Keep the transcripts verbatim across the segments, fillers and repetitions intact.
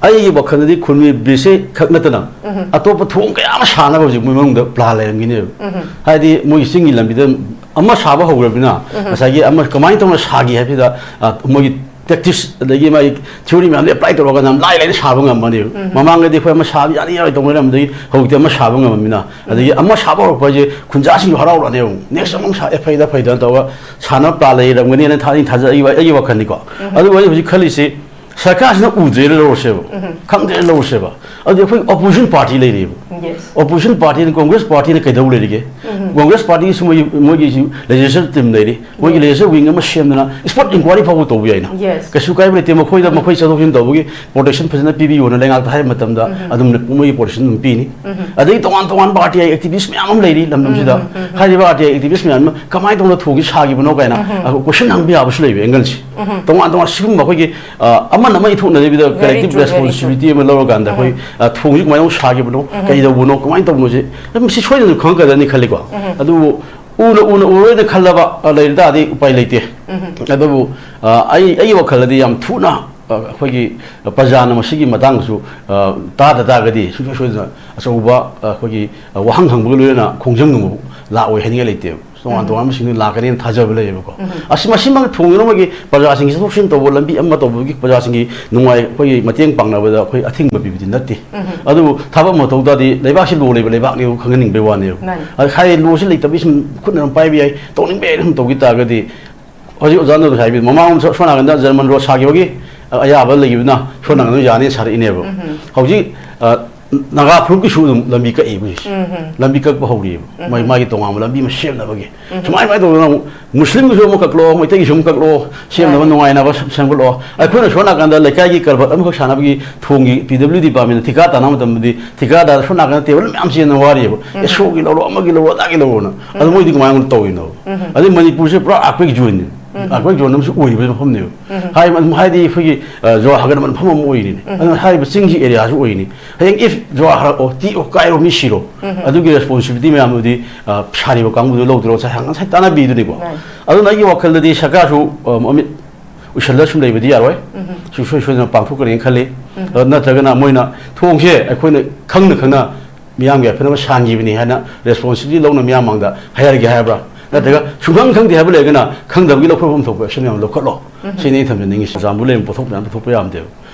ꯑꯩꯒꯤ ꯋꯥꯈꯜꯗꯗꯤ ꯈꯨꯔꯃꯤ ꯕ꯭ꯔꯤꯖꯁꯦ ꯈꯛ ꯅꯠꯇꯅ, ꯎꯝ꯫ ꯑꯇꯣꯞꯄ ꯊꯣꯡ ꯀꯌꯥ ꯑꯃ ꯁꯥꯅꯕ ꯍꯧꯖꯤꯛ ꯃꯣꯏ ꯃꯅꯨꯡꯗ ꯄ꯭ꯂꯥꯟ ꯂꯩꯔꯝꯒꯅꯦꯕ꯫ ꯎꯝ꯫ ꯍꯥꯏꯗꯤ ꯃꯣꯏꯒꯤ ꯆꯤꯡꯒꯤ ꯂꯝꯕꯤꯗ ꯑꯃ ꯁꯥꯕ ꯍꯧꯈ꯭ꯔꯕꯅꯤꯅ, ꯎꯝ꯫ ꯉꯁꯥꯏꯒꯤ ꯑꯃ ꯀꯃꯥꯏꯅ ꯇꯧꯅ ꯁꯥꯒꯦ ꯍꯥꯏꯕꯁꯤꯗ, ꯑ, ꯃꯣꯏꯒꯤ ꯇꯦꯛꯇꯤꯛꯁ ꯑꯗꯒꯤ ꯃꯥꯒꯤ ꯊꯤꯑꯣꯔꯤ ꯃꯌꯥꯝꯗꯣ ꯑꯦꯄ꯭ꯂꯥꯏ ꯇꯧꯔꯒ ꯌꯥꯝ ꯂꯥꯏ ꯂꯥꯏꯅ ꯁꯥꯕ ꯉꯝꯃꯅꯦꯕ꯫ ꯎꯝ꯫ ꯃꯃꯥꯡꯗꯗꯤ ꯑꯩꯈꯣꯏ ꯑꯃ ꯁꯥꯕ ꯌꯥꯅꯤ ꯌꯥꯔꯣꯏ ꯇꯧꯅꯔꯝꯕꯗꯒꯤ ꯍꯧꯖꯤꯛꯇꯤ ꯑꯃ ꯁꯥꯕ ꯉꯝꯃꯕꯅꯤꯅ, ꯑꯗꯒꯤ ꯎꯝ꯫ ꯑꯃ ꯁꯥꯕ ꯍꯧꯔꯛꯄ ꯍꯥꯏꯁꯦ ꯈꯨꯟꯖꯥꯁꯤꯡꯁꯨ ꯍꯔꯥꯎꯔꯛꯑꯅꯦꯕ꯫ ꯅꯦꯛꯁ ꯑꯃꯨꯛ ꯁꯥ-, ꯑꯦ, ꯐꯩꯗ ꯐꯩꯗ ꯇꯧꯔꯒ ꯁꯥꯟꯅꯕ ꯄ꯭ꯂꯥꯟ ꯂꯩꯔꯝꯒꯅꯤꯅ ꯊꯥ-, ꯑꯩꯅ ꯊꯥꯖ-, ꯑꯩ ꯋꯥ-, ꯑꯩꯒꯤ ꯋꯥꯈꯜꯅꯤꯀꯣ꯫ ꯎꯝ꯫ ꯑꯗꯨꯕꯨ ꯑꯩ ꯍꯧꯖꯤꯛ ꯈꯜꯂꯤꯁꯤ ꯁꯔꯀꯥꯔꯁꯤꯅ ꯎꯗ꯭ꯔꯦꯅ ꯂꯧꯔꯁꯦꯕ, ꯎꯝ꯫ ꯈꯪꯗ꯭ꯔꯦꯅ ꯂꯧꯔꯁꯦꯕ꯫ ꯑꯗꯨꯗꯤ ꯑꯩꯈꯣꯏ ꯑꯣꯄꯣꯖꯤꯁꯟ ꯄꯥꯔꯇꯤ ꯂꯩꯔꯤꯕ꯫ Yes. ꯑꯣꯄꯣꯖꯤꯁꯟ ꯄꯥꯔꯇꯤꯅ, ꯀꯣꯡꯒ꯭ꯔꯦꯁ ꯄꯥꯔꯇꯤꯅ ꯀꯩꯗꯧ ꯂꯩꯔꯤꯒꯦ? ꯎꯝ꯫ ꯀꯣꯡꯒ꯭ꯔꯦꯁ ꯄꯥꯔꯇꯤꯒꯤꯁꯨ ꯃꯣꯏꯒꯤ, ꯃꯣꯏꯒꯤꯁꯨ ꯂꯦꯖꯤꯁꯂꯦꯆꯔ ꯇꯤꯝ ꯂꯩꯔꯤ, ꯃꯣꯏꯒꯤ Yes. ꯂꯦꯖꯤꯁꯂꯦꯆꯔ ꯋꯤꯡ ꯑꯃ ꯁꯦꯝꯗꯅ ꯁ꯭ꯄꯣꯠ ꯏꯟꯀ꯭ꯋꯥꯏꯔꯤ ꯐꯥꯎꯕ ꯇꯧꯕ ꯌꯥꯏꯅ꯫ Yes. ꯀꯩꯁꯨ ꯀꯥꯏꯕ ꯂꯩꯇꯦ꯫ ꯃꯈꯣꯏꯗ, ꯎꯝ꯫ ꯃꯈꯣꯏ ꯆꯠꯊꯣꯛ ꯆꯠꯁꯤꯟ ꯇꯧꯕꯒꯤ ꯄ꯭ꯔꯣꯇꯦꯛꯁꯟ ꯐꯖꯅ ꯄꯤꯕꯤꯌꯣꯅ ꯂꯩꯉꯥꯛꯇ ꯍꯥꯏꯕ ꯃꯇꯝꯗ ꯎꯝ꯫ ꯑꯗꯨꯝ ꯃꯣꯏꯒꯤ ꯄ꯭ꯔꯣꯇꯦꯛꯁꯟ ꯑꯗꯨꯝ ꯄꯤꯅꯤ꯫ ꯎꯝ꯫ ꯑꯗꯒꯤ ꯇꯣꯉꯥꯟ ꯇꯣꯉꯥꯟꯕ ꯑꯥꯔ ꯇꯤ ꯑꯥꯏ ꯑꯦꯛꯇꯤꯚꯤꯁ ꯃꯌꯥꯝ ꯑꯃ ꯂꯩꯔꯤ ꯂꯝꯗꯝꯁꯤꯗ꯫ ꯎꯝ, ꯎꯝ, ꯎꯝ, ꯎꯝ꯫ ꯍꯥꯏꯔꯤꯕ ꯑꯥꯔ ꯇꯤ ꯑꯥꯏ ꯑꯦꯛꯇꯤꯚꯤꯁ ꯃꯌꯥꯝ ꯑꯃ ꯀꯃꯥꯏꯅ ꯇꯧꯅ ꯊꯣꯡꯁꯤ ꯁꯥꯈꯤꯕꯅꯣ ꯀꯥꯏꯅ, ꯎꯝ, ꯎꯝ꯫ ꯑ, ꯀꯣꯏꯁꯟ ꯍꯪꯕ ꯌꯥꯕꯁꯨ ꯂꯩꯕ ꯑꯦꯡꯒꯜꯁꯦ꯫ ꯎꯝ꯫ ꯇꯣꯉꯥꯟ ꯇꯣꯉꯥꯟ ꯁꯤꯒꯨꯝꯕ ꯑꯩꯈꯣꯏꯒꯤ, ꯑ, ꯑꯃꯅ ꯑꯃ ꯏꯊꯣꯛꯅꯗꯕꯤꯗ Very ꯀꯂꯦꯛꯇꯤꯚ true, very responsibility true. ꯑꯃ ꯂꯧꯔꯀꯥꯟꯗ ꯑꯩꯈꯣꯏ, ꯎꯝ꯫ ꯑ, ꯊꯣꯡꯁꯤ ꯀꯃꯥꯏꯅ ꯁꯥꯈꯤꯕꯅꯣ, ꯎꯝ꯫ ꯀꯩꯗꯧꯕꯅꯣ, ꯀꯃꯥꯏꯅ ꯇꯧꯕꯅꯣꯁꯦ ꯃꯁꯤ ꯁꯣꯏꯗꯅ ꯈꯪꯉꯛꯀꯗꯅꯤ ꯈꯜꯂꯤꯀꯣ꯫ ꯎꯝ꯫ ꯑꯗꯨꯕꯨ ꯎꯅ ꯎꯅ ꯎꯔꯣꯏꯅ ꯈꯜꯂꯕ, ꯑ, ꯂꯩꯔ ꯇꯥꯔꯗꯤ ꯎꯄꯥꯏ ꯂꯩꯇꯦ꯫ ꯎꯝ꯫ ꯑꯗꯨꯕꯨ, ꯑ, ꯑꯩ, ꯑꯩꯒꯤ ꯋꯥꯈꯜꯗꯗꯤ ꯌꯥꯝ ꯊꯨꯅ, ꯑ, ꯑꯩꯈꯣꯏꯒꯤ ꯄ꯭ꯔꯖꯥꯅ ꯃꯁꯤꯒꯤ ꯃꯇꯥꯡꯗꯁꯨ, ꯑ, ꯇꯥꯗ ꯇꯥꯔꯒꯗꯤ ꯁꯨꯡꯁꯣꯏ ꯁꯣꯏꯗꯅ ꯑꯆꯧꯕ, ꯑ, ꯑꯩꯈꯣꯏꯒꯤ, ꯑ, ꯋꯥꯍꯪ ꯍꯪꯕꯒ ꯂꯣꯏꯅꯅ ꯈꯣꯡꯖꯪ ꯑꯃꯕꯨ ꯂꯥꯛꯑꯣꯏ ꯍꯥꯏꯅꯤꯡꯉꯥꯏ ꯂꯩꯇꯦꯕ꯫ ꯇꯣꯉꯥꯟ ꯎꯝ꯫ ꯇꯣꯉꯥꯟꯕꯁꯤꯡꯗꯨ ꯂꯥꯛꯀꯅꯤꯅ ꯊꯥꯖꯕ ꯂꯩꯌꯦꯕꯀꯣ꯫ ꯎꯝ꯫ ꯑꯁꯤ, ꯃꯁꯤꯃꯛ ꯊꯣꯡꯗꯨꯅꯃꯛꯀꯤ ꯄ꯭ꯔꯖꯥꯁꯤꯡꯒꯤ ꯆꯠꯊꯣꯛ ꯆꯠꯁꯤꯟ ꯇꯧꯕ ꯂꯝꯕꯤ ꯑꯃ ꯇꯧꯕꯒꯤ ꯄ꯭ꯔꯖꯥꯁꯤꯡꯒꯤ ꯅꯨꯡꯉꯥꯏ, ꯑꯩꯈꯣꯏꯒꯤ ꯃꯇꯦꯡ ꯄꯥꯡꯅꯕꯗ ꯑꯩꯈꯣꯏ ꯑꯊꯤꯡꯕ ꯄꯤꯕꯗꯤ ꯅꯠꯇꯦ꯫ ꯎꯝ꯫ ꯑꯗꯨꯕꯨ ꯊꯕꯛ ꯑꯃ ꯇꯧ ꯇꯥꯔꯗꯤ ꯂꯩꯕꯥꯛꯁꯤ ꯂꯣ ꯂꯩꯕ ꯂꯩꯕꯥꯛꯅꯤ ꯈꯪꯍꯟꯅꯤꯡꯕꯒꯤ ꯋꯥꯅꯦꯕ꯫ ꯃꯥꯅꯤ꯫ ꯑꯗ ꯍꯥꯏꯔꯤ ꯂꯣꯁꯤ ꯂꯩꯇꯕꯒꯤ ꯁꯨꯝ ꯈꯨꯠꯅ ꯑꯗꯨꯝ ꯄꯥꯏꯕ ꯌꯥꯏ, ꯇꯧꯅꯤꯡꯕ ꯌꯥꯏꯅ ꯁꯨꯝ ꯇꯧꯈꯤ ꯇꯥꯔꯒꯗꯤ ꯍꯧꯖꯤꯛ ꯑꯣꯖꯥꯅ ꯍꯥꯏꯕꯤ ꯃꯃꯥꯡ ꯁꯣ-, ꯁꯣꯝ ꯅꯥꯀꯟꯗ ꯖꯔꯃꯟ ꯔꯣꯗ ꯁꯥꯈꯤꯕꯒꯤ, ꯑ, ꯑꯌꯥꯕ ꯂꯩꯈꯤꯕꯅ ꯁꯣꯝ ꯅꯥꯀꯟꯗ ꯌꯥꯅꯤ ꯁꯥꯔꯛꯏꯅꯦꯕ꯫ ꯎꯝ꯫ ꯍꯧꯖꯤꯛ, ꯑ, ꯅꯥꯒꯥ ꯐꯨꯔꯨꯞꯀꯤꯁꯨ ꯑꯗꯨꯝ ꯂꯝꯕꯤ ꯀꯛꯏ ꯍꯧꯖꯤꯛ꯫ ꯎꯝ꯫ ꯂꯝꯕꯤ ꯀꯛꯄ ꯍꯧꯔꯤꯑꯕ꯫ ꯎꯝ꯫ ꯃꯥꯏ, ꯃꯥꯒꯤ ꯇꯣꯉꯥꯟꯕ ꯂꯝꯕꯤ ꯑꯃ ꯁꯦꯝꯅꯕꯒꯤ꯫ ꯎꯝ꯫ ꯁꯨꯃꯥꯏ, ꯁꯨꯃꯥꯏꯅ ꯇꯧꯗꯅ ꯑꯃꯨꯛ ꯃꯨꯁꯂꯤꯝꯒꯤꯁꯨ ꯑꯃꯨꯛ ꯀꯛꯂꯣ, ꯃꯩꯇꯩꯒꯤꯁꯨ ꯑꯃꯨꯛ ꯀꯛꯂꯣ, ꯁꯦꯝꯅꯕ ꯃꯥꯅꯦ꯫ ꯅꯨꯡꯉꯥꯏꯅꯕ ꯁꯦꯝ-, ꯁꯦꯝꯒꯠꯂꯣ꯫ ꯑꯩꯈꯣꯏꯅ ꯁꯣꯝ ꯅꯥꯀꯟꯗ ꯂꯩꯀꯥꯏꯒꯤ ꯀꯔꯕꯠ ꯑꯃꯈꯛ ꯁꯥꯟꯅꯕꯒꯤ ꯊꯣꯡꯒꯤ P W D department ꯊꯤꯀꯥ ꯇꯥꯟꯅꯕ ꯃꯇꯝꯗꯗꯤ ꯊꯤꯀꯥꯗꯥꯔ ꯁꯣꯝ ꯅꯥꯀꯟꯗ ꯇꯦꯕꯜ ꯃꯌꯥꯝ ꯆꯦꯟꯅ ꯋꯥꯔꯤꯑꯕ꯫ ꯎꯝ꯫ ꯑꯦꯁꯣꯒꯤ ꯂꯧꯔꯣ, ꯑꯃꯒꯤ ꯂꯧꯔꯣ, ꯑꯗꯥꯒꯤ ꯂꯧꯔꯣꯅ꯫ ꯑꯗꯨ ꯎꯝ꯫ ꯃꯣꯏꯗꯤ ꯀꯃꯥꯏꯅ ꯇꯧꯔꯤꯅꯣ? ꯎꯝ꯫ ꯑꯗꯩ ꯃꯅꯤꯄꯨꯔꯁꯦ ꯄꯨꯔꯥ earthquake zoneꯅꯤ꯫ ꯎꯝ꯫ Earthquake zone ꯑꯃꯁꯨ ꯑꯣꯏꯔꯤꯕ ꯃꯐꯝꯅꯦꯕ꯫ ꯎꯝ꯫ ꯍꯥꯏ-, ꯍꯥꯏꯗꯤ ꯑꯩꯈꯣꯏꯒꯤ, ꯑ, ꯖꯨꯋꯥꯔ ꯍꯥꯒꯠꯅꯕ ꯃꯐꯝ ꯑꯃ ꯑꯣꯏꯔꯤꯅꯤ꯫ ꯎꯝ꯫ ꯑꯗꯨꯅ ꯍꯥꯏꯔꯤꯕ ꯆꯤꯡꯒꯤ areaꯁꯨ ꯑꯣꯏꯔꯤꯅꯤ꯫ ꯍꯌꯦꯡ if ꯖꯨꯋꯥꯔ ꯍꯥꯔꯛꯑꯣ, ꯇꯤꯛꯑꯣ, ꯀꯥꯏꯔꯣ, ꯃꯤ ꯁꯤꯔꯣ꯫ ꯎꯝ꯫ ꯑꯗꯨꯒꯤ responsibility ꯃꯌꯥꯝꯗꯨꯗꯤ, ꯑ, ꯁꯥꯔꯤꯕ ꯀꯥꯡꯕꯨꯗꯨ ꯂꯧꯗꯣꯏꯔꯣ? ꯉꯁꯥꯏ, ꯉꯁꯥꯏ ꯇꯥꯟꯅꯕꯤꯗꯨꯅꯤꯀꯣ꯫ ꯃꯥꯅꯤ꯫ ꯑꯗꯨꯅ ꯑꯩꯒꯤ ꯋꯥꯈꯜꯗꯗꯤ ꯁꯔꯀꯥꯔꯁꯨ, ꯑ, ꯃꯃꯤꯠ ꯎꯏꯁꯜꯂ ꯁꯨꯝ ꯂꯩꯕꯗꯤ ꯌꯥꯔꯣꯏ꯫ ꯎꯝ꯫ ꯁꯨꯡꯁꯣꯏ ꯁꯣꯏꯗꯅ ꯄꯥꯡꯊꯣꯛꯀꯅꯤꯅ ꯈꯜꯂꯤ꯫ ꯑ, ꯅꯠꯇ꯭ꯔꯒꯅ ꯃꯣꯏꯅ ꯊꯣꯡꯁꯦ ꯑꯩꯈꯣꯏꯅ ꯈꯪꯅ ꯈꯪꯅ ꯃꯤꯌꯥꯝꯒꯤ ꯌꯥꯏꯐꯅꯕ ꯁꯥꯟꯈꯤꯕꯅꯤ ꯍꯥꯏꯅ ꯔꯦꯁꯄꯣꯟꯁꯤꯕꯤꯂꯤꯇꯤ ꯂꯧꯅ ꯃꯤꯌꯥꯝ ꯃꯥꯡꯗ ꯍꯥꯏꯔꯒꯦ ꯍꯥꯏꯕ꯭ꯔꯥ? ꯅꯠꯇ꯭ꯔꯒ ꯁꯨꯡꯈꯪ ꯈꯪꯗꯦ ꯍꯥꯏꯕ ꯂꯩꯔꯒꯅ ꯈꯪꯗꯕꯒꯤ ꯂꯧꯈꯠꯐꯝ ꯊꯣꯛꯄ ꯑꯦꯛꯁꯟ ꯃꯌꯥꯝ ꯂꯧꯈꯠꯂꯣ꯫ ꯁꯤꯅꯤ ꯑꯩꯅ ꯊꯝꯖꯅꯤꯡꯉꯤꯁꯤ꯫ ꯆꯨꯔꯆꯥꯟꯄꯨꯔ ꯂꯩꯔꯤꯕ ꯄꯣꯠꯊꯣꯛ ꯃꯌꯥꯝ ꯄꯨꯊꯣꯛꯄ ꯌꯥꯝꯗꯦꯕ꯫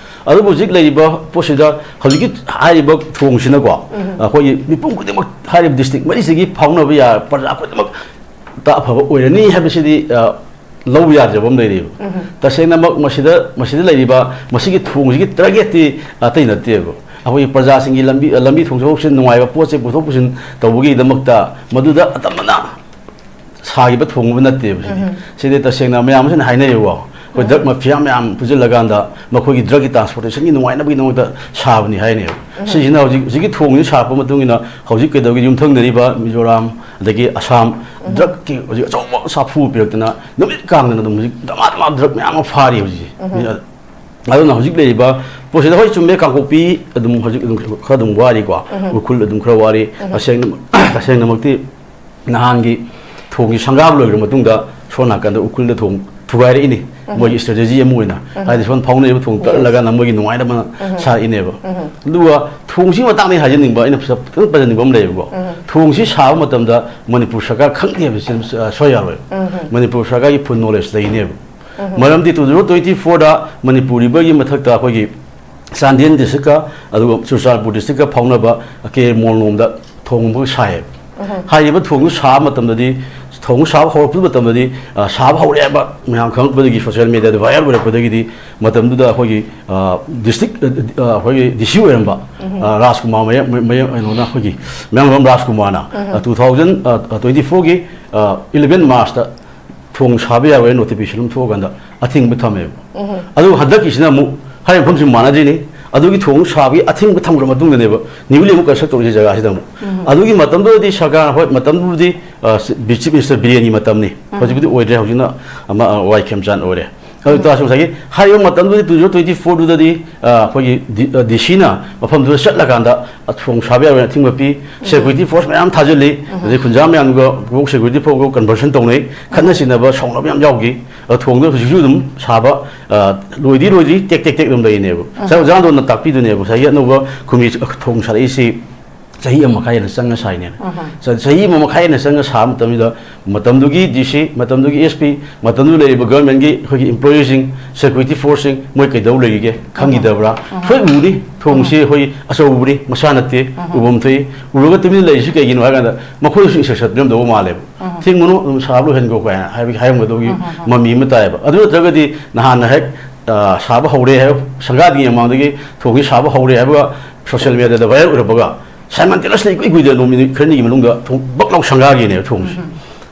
ꯑꯗꯨꯕꯨ ꯍꯧꯖꯤꯛ ꯂꯩꯔꯤꯕ ꯄꯣꯠꯁꯤꯗ ꯍꯧꯖꯤꯛꯀꯤ ꯍꯥꯏꯔꯤꯕ ꯊꯣꯡꯁꯤꯅꯀꯣ, ꯑꯩꯈꯣꯏꯒꯤ ꯃꯤꯄꯨꯝ ꯈꯨꯗꯤꯡꯃꯛ ꯍꯥꯏꯔꯤꯕ ꯗꯤꯁꯇ꯭ꯔꯤꯛ ꯃꯔꯤꯁꯤꯒꯤ ꯐꯥꯎꯅꯕ ꯌꯥ-, ꯄ꯭ꯔꯖꯥ ꯈꯨꯗꯤꯡꯃꯛꯇ ꯑꯐꯕ ꯑꯣꯏꯔꯅꯤ ꯍꯥꯏꯕꯁꯤꯗꯤ, ꯑ, ꯂꯧꯕ ꯌꯥꯗ꯭ꯔꯕ ꯑꯃ ꯂꯩꯔꯤꯕ꯫ ꯇꯁꯦꯡꯅꯃꯛ ꯃꯁꯤꯗ, ꯃꯁꯤꯗ ꯂꯩꯔꯤꯕ ꯃꯁꯤꯒꯤ ꯊꯣꯡꯁꯤꯒꯤ ꯇꯥꯔꯒꯦꯠꯇꯤ ꯑꯇꯩ ꯅꯠꯇꯦꯕ꯫ ꯑꯩꯈꯣꯏꯒꯤ ꯄ꯭ꯔꯖꯥꯁꯤꯡꯒꯤ ꯂꯝꯕꯤ, ꯂꯝꯕꯤ ꯊꯣꯡ ꯆꯠꯊꯣꯛ ꯆꯠꯁꯤꯟ ꯅꯨꯡꯉꯥꯏꯕ, ꯄꯣꯠ ꯆꯩ ꯄꯨꯊꯣꯛ ꯄꯨꯁꯤꯟ ꯇꯧꯕꯒꯤꯗꯃꯛꯇ ꯃꯗꯨꯗ ꯑꯇꯝꯕꯅ ꯁꯥꯈꯤꯕ ꯊꯣꯡ ꯑꯃ ꯅꯠꯇꯦꯕ ꯁꯤꯗꯤ꯫ ꯁꯤꯗꯤ ꯇꯁꯦꯡꯅ ꯃꯌꯥꯝ ꯑꯁꯤꯅ ꯍꯥꯏꯅꯩꯌꯦꯕꯀꯣ꯫ ꯑꯩꯈꯣꯏ ꯗ꯭ꯔꯒ ꯃꯥꯐꯤꯌꯥ ꯃꯌꯥꯝ ꯄꯨꯟꯁꯤꯜꯂꯒꯥꯟꯗ ꯃꯈꯣꯏꯒꯤ ꯗ꯭ꯔꯒꯀꯤ ꯇ꯭ꯔꯥꯟꯁꯄꯣꯔꯇꯦꯁꯟꯒꯤ ꯅꯨꯡꯉꯥꯏꯅꯕꯒꯤꯗꯃꯛꯇ ꯁꯥꯕꯅꯤ ꯍꯥꯏꯅꯦꯕ꯫ ꯁꯤꯁꯤꯅ ꯍꯧꯖꯤꯛ, ꯍꯧꯖꯤꯛꯀꯤ ꯊꯣꯡꯁꯤ ꯁꯥꯔꯛꯄ ꯃꯇꯨꯡ ꯏꯟꯅ ꯍꯧꯖꯤꯛ ꯀꯩꯗꯧꯒꯦ, ꯌꯨꯝꯊꯪꯅꯔꯤꯕ ꯃꯤꯖꯣꯔꯥꯝ, ꯑꯗꯒꯤ ꯑꯁꯥꯝ, ꯗ꯭ꯔꯒꯀꯤ ꯍꯧꯖꯤꯛ ꯑꯆꯧꯕ ꯁꯥꯐꯨ ꯄꯤꯔꯛꯇꯅ ꯅꯨꯃꯤꯠ ꯀꯥꯡꯗꯅ ꯑꯗꯨꯝ ꯍꯧꯖꯤꯛ ꯗꯃꯥ ꯗꯃꯥ ꯗ꯭ꯔꯒ ꯃꯌꯥꯝ ꯑꯃ ꯐꯥꯔꯤ ꯍꯧꯖꯤꯛ꯫ ꯑꯗꯨꯅ ꯍꯧꯖꯤꯛ ꯂꯩꯔꯤꯕ ꯄꯣꯠꯁꯤꯗ, ꯍꯣꯏ, ꯆꯨꯝꯃꯦ, ꯀꯥꯡꯄꯣꯛꯄꯤ ꯑꯗꯨꯝ ꯍꯧꯖꯤꯛ ꯑꯗꯨꯝ ꯈꯔ ꯑꯗꯨꯝ ꯋꯥꯔꯤꯀꯣ, ꯎꯈ꯭ꯔꯨꯜ ꯑꯗꯨꯝ ꯈꯔ ꯋꯥꯔꯤ꯫ ꯇꯁꯦꯡꯅ, ꯇꯁꯦꯡꯅꯃꯛꯇꯤ ꯅꯍꯥꯟꯒꯤ ꯊꯣꯡꯒꯤ ꯁꯪꯒꯥꯕ ꯂꯣꯏꯈ꯭ꯔ ꯃꯇꯨꯡꯗ ꯁꯣꯝ ꯅꯥꯀꯟꯗ ꯎꯈ꯭ꯔꯨꯜꯗ ꯊꯣꯡ ꯊꯨꯒꯥꯏꯔꯛꯏꯅꯤ꯫ ꯃꯣꯏꯒꯤ ꯁ꯭ꯇ꯭ꯔꯦꯇꯦꯖꯤ ꯑꯃ ꯑꯣꯏꯅ, ꯍꯥꯏꯗꯤ ꯁꯣꯝ ꯐꯥꯎꯅꯔꯤꯕ ꯊꯣꯡ ꯇꯠꯍꯜꯂꯒꯅ ꯃꯣꯏꯒꯤ ꯅꯨꯡꯉꯥꯏꯅꯕ ꯁꯥꯔꯛꯏꯅꯦꯕ꯫ ꯑꯗꯨꯒ ꯊꯣꯡꯁꯤꯒꯤ ꯃꯇꯥꯡꯗ ꯑꯩ ꯍꯥꯏꯖꯅꯤꯡꯕ, ꯑꯩꯅ ꯈꯤꯇꯪ ꯄꯟꯖꯅꯤꯡꯕ ꯑꯃ ꯂꯩꯌꯦꯕꯀꯣ꯫ ꯊꯣꯡꯁꯤ ꯁꯥꯕ ꯃꯇꯝꯗ ꯃꯅꯤꯄꯨꯔ ꯁꯔꯀꯥꯔ ꯈꯪꯗꯦ ꯍꯥꯏꯕꯁꯤ, ꯑ, ꯁꯣꯏ ꯌꯥꯔꯣꯏ꯫ ꯃꯅꯤꯄꯨꯔ ꯁꯔꯀꯥꯔꯒꯤ ꯐꯨꯜ ꯅꯣꯂꯦꯖ ꯂꯩꯅꯦꯕ꯫ ꯃꯔꯝꯗꯤ two thousand twenty fourꯗ ꯃꯅꯤꯄꯨꯔ ꯔꯤꯚꯔꯒꯤ ꯃꯊꯛꯇ ꯑꯩꯈꯣꯏꯒꯤ ꯆꯥꯟꯗꯦꯜ ꯗꯤꯁꯇ꯭ꯔꯤꯛꯀ ꯑꯗꯨꯒ ꯆꯨꯔꯆꯥꯟꯄꯨꯔ ꯗꯤꯁꯇ꯭ꯔꯤꯛꯀ ꯐꯥꯎꯅꯕ ꯀꯦ ꯃꯣꯜꯅꯣꯝꯗ ꯊꯣꯡ ꯑꯃꯈꯛ ꯁꯥꯏꯌꯦꯕ꯫ ꯍꯥꯏꯔꯤꯕ ꯊꯣꯡꯗꯨ ꯁꯥꯕ ꯃꯇꯝꯗꯗꯤ, ꯊꯣꯡ ꯁꯥꯕ ꯍꯧꯔꯛꯄ ꯃꯇꯝꯗꯗꯤ, ꯑ, ꯁꯥꯕ ꯍꯧꯔꯛꯑꯦꯕ ꯃꯌꯥꯝ ꯈꯪꯉꯛꯄꯗꯒꯤ, ꯁꯣꯁꯤꯌꯦꯜ ꯃꯦꯗꯤꯌꯥꯗ ꯚꯥꯏꯔꯦꯜ ꯑꯣꯏꯔꯛꯄꯗꯒꯤꯗꯤ, ꯃꯇꯝꯗꯨꯗ ꯑꯩꯈꯣꯏꯒꯤ, ꯑ, ꯗꯤꯁꯇ꯭ꯔꯤꯛ, ꯑ, ꯑ, ꯑꯩꯈꯣꯏꯒꯤ ꯗꯤ ꯁꯤ ꯑꯣꯏꯔꯝꯕ, ꯑ, ꯔꯥꯖꯀꯨꯃꯥꯔ ꯃꯌꯥ-, ꯃꯌꯥ-, ꯀꯩꯅꯣꯅ, ꯑꯩꯈꯣꯏꯒꯤ ꯃꯌꯥꯡꯂꯝꯕꯝ ꯔꯥꯖꯀꯨꯃꯥꯔꯅ, ꯑ, two thousand, ꯑ, twenty fourꯒꯤ, ꯑ, eleven Marchꯇ ꯊꯣꯡ ꯁꯥꯕ ꯌꯥꯔꯣꯏ ꯅꯣꯇꯤꯐꯤꯀꯦꯁꯟ ꯑꯃ ꯊꯣꯛꯑꯀꯥꯟꯗ ꯑꯊꯤꯡꯕ ꯊꯝꯃꯦꯕ꯫ ꯑꯗꯨ ꯍꯟꯗꯛꯀꯤꯁꯤꯅ ꯑꯃꯨꯛ ꯍꯥꯏꯔꯤꯕ ꯃꯐꯝꯁꯤ ꯃꯥꯟꯅꯗ꯭ꯔꯤꯅꯤ꯫ ꯑꯗꯨꯒꯤ ꯊꯣꯡ ꯁꯥꯕꯒꯤ ꯑꯊꯤꯡꯕ ꯊꯝꯈ꯭ꯔ ꯃꯇꯨꯡꯗꯅꯦꯕ ꯅ꯭ꯌꯨꯂꯤ ꯑꯃꯨꯛ ꯀꯟꯁꯇ꯭ꯔꯛ ꯇꯧꯔꯤꯁꯤ ꯖꯒꯥꯁꯤꯗ ꯑꯃꯨꯛ꯫ ꯑꯗꯨꯒꯤ ꯃꯇꯝꯗꯨꯗꯗꯤ ꯁꯔꯀꯥꯔ, ꯍꯣꯏ, ꯃꯇꯝꯗꯨꯕꯨꯗꯤ, ꯑ, ꯁꯤ-, ꯕꯤ-, ꯆꯤꯐ ꯃꯤꯅꯤꯁꯇꯔ ꯕꯤꯔꯦꯟꯒꯤ ꯃꯇꯝꯅꯤ꯫ ꯍꯧꯖꯤꯛꯄꯨꯗꯤ ꯑꯣꯏꯗ꯭ꯔꯦ, ꯍꯧꯖꯤꯛꯅ ꯑꯃ, ꯑ, ꯋꯥꯏ ꯈꯦꯝꯆꯥꯟ ꯑꯣꯏꯔꯦ꯫ ꯑꯗꯨ ꯑꯣꯏꯇꯥꯔꯁꯨ ꯉꯁꯥꯏꯒꯤ ꯍꯥꯏꯔꯤꯕ ꯃꯇꯝꯗꯨꯗꯤ, ꯇꯨ ꯖꯤꯔꯣ ꯇ꯭ꯋꯦꯟꯇꯤ ꯐꯣꯔꯗꯨꯗꯗꯤ ꯑꯩꯈꯣꯏꯒꯤ ꯗꯤ ꯁꯤꯅ ꯃꯐꯝꯗꯨꯗ ꯆꯠꯂꯀꯥꯟꯗ ꯊꯣꯡ ꯁꯥꯕ ꯌꯥꯔꯣꯏꯅ ꯑꯊꯤꯡꯕ ꯄꯤ꯫ ꯁꯦꯀ꯭ꯌꯨꯔꯤꯇꯤ ꯐꯣꯔꯁ ꯃꯌꯥꯝ ꯊꯥꯖꯤꯜꯂꯤ꯫ ꯑꯗꯩ ꯈꯨꯟꯖꯥ ꯃꯌꯥꯝꯒ ꯁꯦꯀ꯭ꯌꯨꯔꯤꯇꯤ ꯐꯣꯔꯁꯀ ꯀꯟꯚꯔꯁꯟ ꯇꯧꯅꯩ꯫ ꯈꯠꯅ ꯆꯩꯅꯕ, ꯁꯥꯎꯅꯕ ꯌꯥꯝ ꯌꯥꯎꯈꯤ꯫ ꯑꯗꯣ ꯊꯣꯡꯗꯣ ꯍꯧꯖꯤꯛꯁꯨ ꯑꯗꯨꯝ ꯁꯥꯕ, ꯑ, ꯂꯣꯏꯗꯤ ꯂꯣꯏꯗ꯭ꯔꯤ, ꯇꯦꯛ ꯇꯦꯛ ꯇꯦꯛ ꯑꯗꯨꯝ ꯂꯩꯔꯤꯅꯦꯕ꯫ ꯉꯁꯥꯏ ꯑꯣꯖꯥ ꯑꯟꯗꯣꯟꯅ ꯇꯥꯛꯄꯤꯗꯨꯅꯦꯕ ꯉꯁꯥꯏꯒꯤ ꯑꯅꯧꯕ ꯈꯨꯃꯤ ꯊꯣꯡ ꯁꯥꯔꯛꯏꯁꯤ ꯆꯍꯤ ꯑꯃ ꯃꯈꯥꯏ ꯍꯦꯟꯅ ꯆꯪꯉ ꯁꯥꯏꯅꯦꯅ꯫ ꯆ-, ꯆꯍꯤ ꯑꯃ ꯃꯈꯥꯏ ꯍꯦꯟꯅ ꯆꯪꯉ ꯁꯥꯕ ꯃꯇꯝꯁꯤꯗ ꯃꯇꯝꯗꯨꯒꯤ ꯗꯤ ꯁꯤ, ꯃꯇꯝꯗꯨꯒꯤ ꯑꯦꯁ ꯄꯤ, ꯃꯇꯝꯗꯨ ꯂꯩꯔꯤꯕ ꯒꯚꯔꯟꯃꯦꯟꯒꯤ ꯑꯩꯈꯣꯏꯒꯤ ꯏꯝꯄ꯭ꯂꯣꯌꯤꯁꯤꯡ, ꯁꯦꯀ꯭ꯌꯨꯔꯤꯇꯤ ꯐꯣꯔꯁꯁꯤꯡ, ꯃꯣꯏ ꯀꯩꯗꯧ ꯂꯩꯔꯤꯒꯦ ꯈꯪꯈꯤꯗꯕ꯭ꯔꯥ? ꯁꯣꯏ ꯎꯅꯤ, ꯊꯣꯡꯁꯤ ꯑꯩꯈꯣꯏ ꯑꯆꯧꯕꯅꯤ, ꯃꯆꯥ ꯅꯠꯇꯦ, ꯎꯐꯝ ꯊꯣꯛꯏ꯫ ꯎꯔꯒ ꯇꯨꯃꯤꯟꯅ ꯂꯩꯔꯤꯁꯤ ꯀꯩꯒꯤꯅꯣ ꯍꯥꯏ ꯀꯥꯟꯗ ꯃꯈꯣꯏꯗꯁꯨ ꯏꯟꯁꯇ꯭ꯔꯛꯁꯟ ꯄꯤꯔꯝꯗꯧꯕ ꯃꯥꯜꯂꯦꯕ꯫ ꯊꯤꯡꯒꯅꯨ, ꯑꯗꯨꯝ ꯁꯥꯕ ꯂꯣꯏꯍꯟꯈꯣ ꯀꯥꯏꯅ ꯍꯥꯏꯕꯒꯤ ꯍꯥꯏꯔꯝꯒꯗꯧꯒꯤ ꯃꯃꯤ ꯑꯃ ꯇꯥꯏꯌꯦꯕ꯫ ꯑꯗꯨ ꯅꯠꯇ꯭ꯔꯒꯗꯤ ꯅꯍꯥꯟꯅ ꯍꯦꯛ, ꯑ, ꯁꯥꯕ ꯍꯧꯔꯦ ꯍꯥꯏꯕ, ꯁꯪꯒꯥꯗ꯭ꯔꯤꯉꯩ ꯃꯃꯥꯡꯗꯒꯤ ꯊꯣꯡꯁꯤ ꯁꯥꯕ ꯍꯧꯔꯦ ꯍꯥꯏꯕꯒ ꯁꯣꯁꯤꯌꯦꯜ ꯃꯦꯗꯤꯌꯥꯗ ꯚꯥꯏꯔꯦꯜ ꯑꯣꯏꯔꯛꯄꯒ, ꯁꯥꯏꯃꯟꯇꯦꯅꯁꯂꯤ ꯏꯀꯨꯏ ꯀꯨꯏꯗꯅ ꯅꯨꯃꯤꯠ ꯈꯔꯅꯤꯒꯤ ꯃꯅꯨꯡꯗ ꯊꯣꯡ ꯕꯛ ꯂꯥꯎ ꯁꯪꯒꯥꯈꯤꯅꯦꯕ ꯊꯣꯡꯁꯦ꯫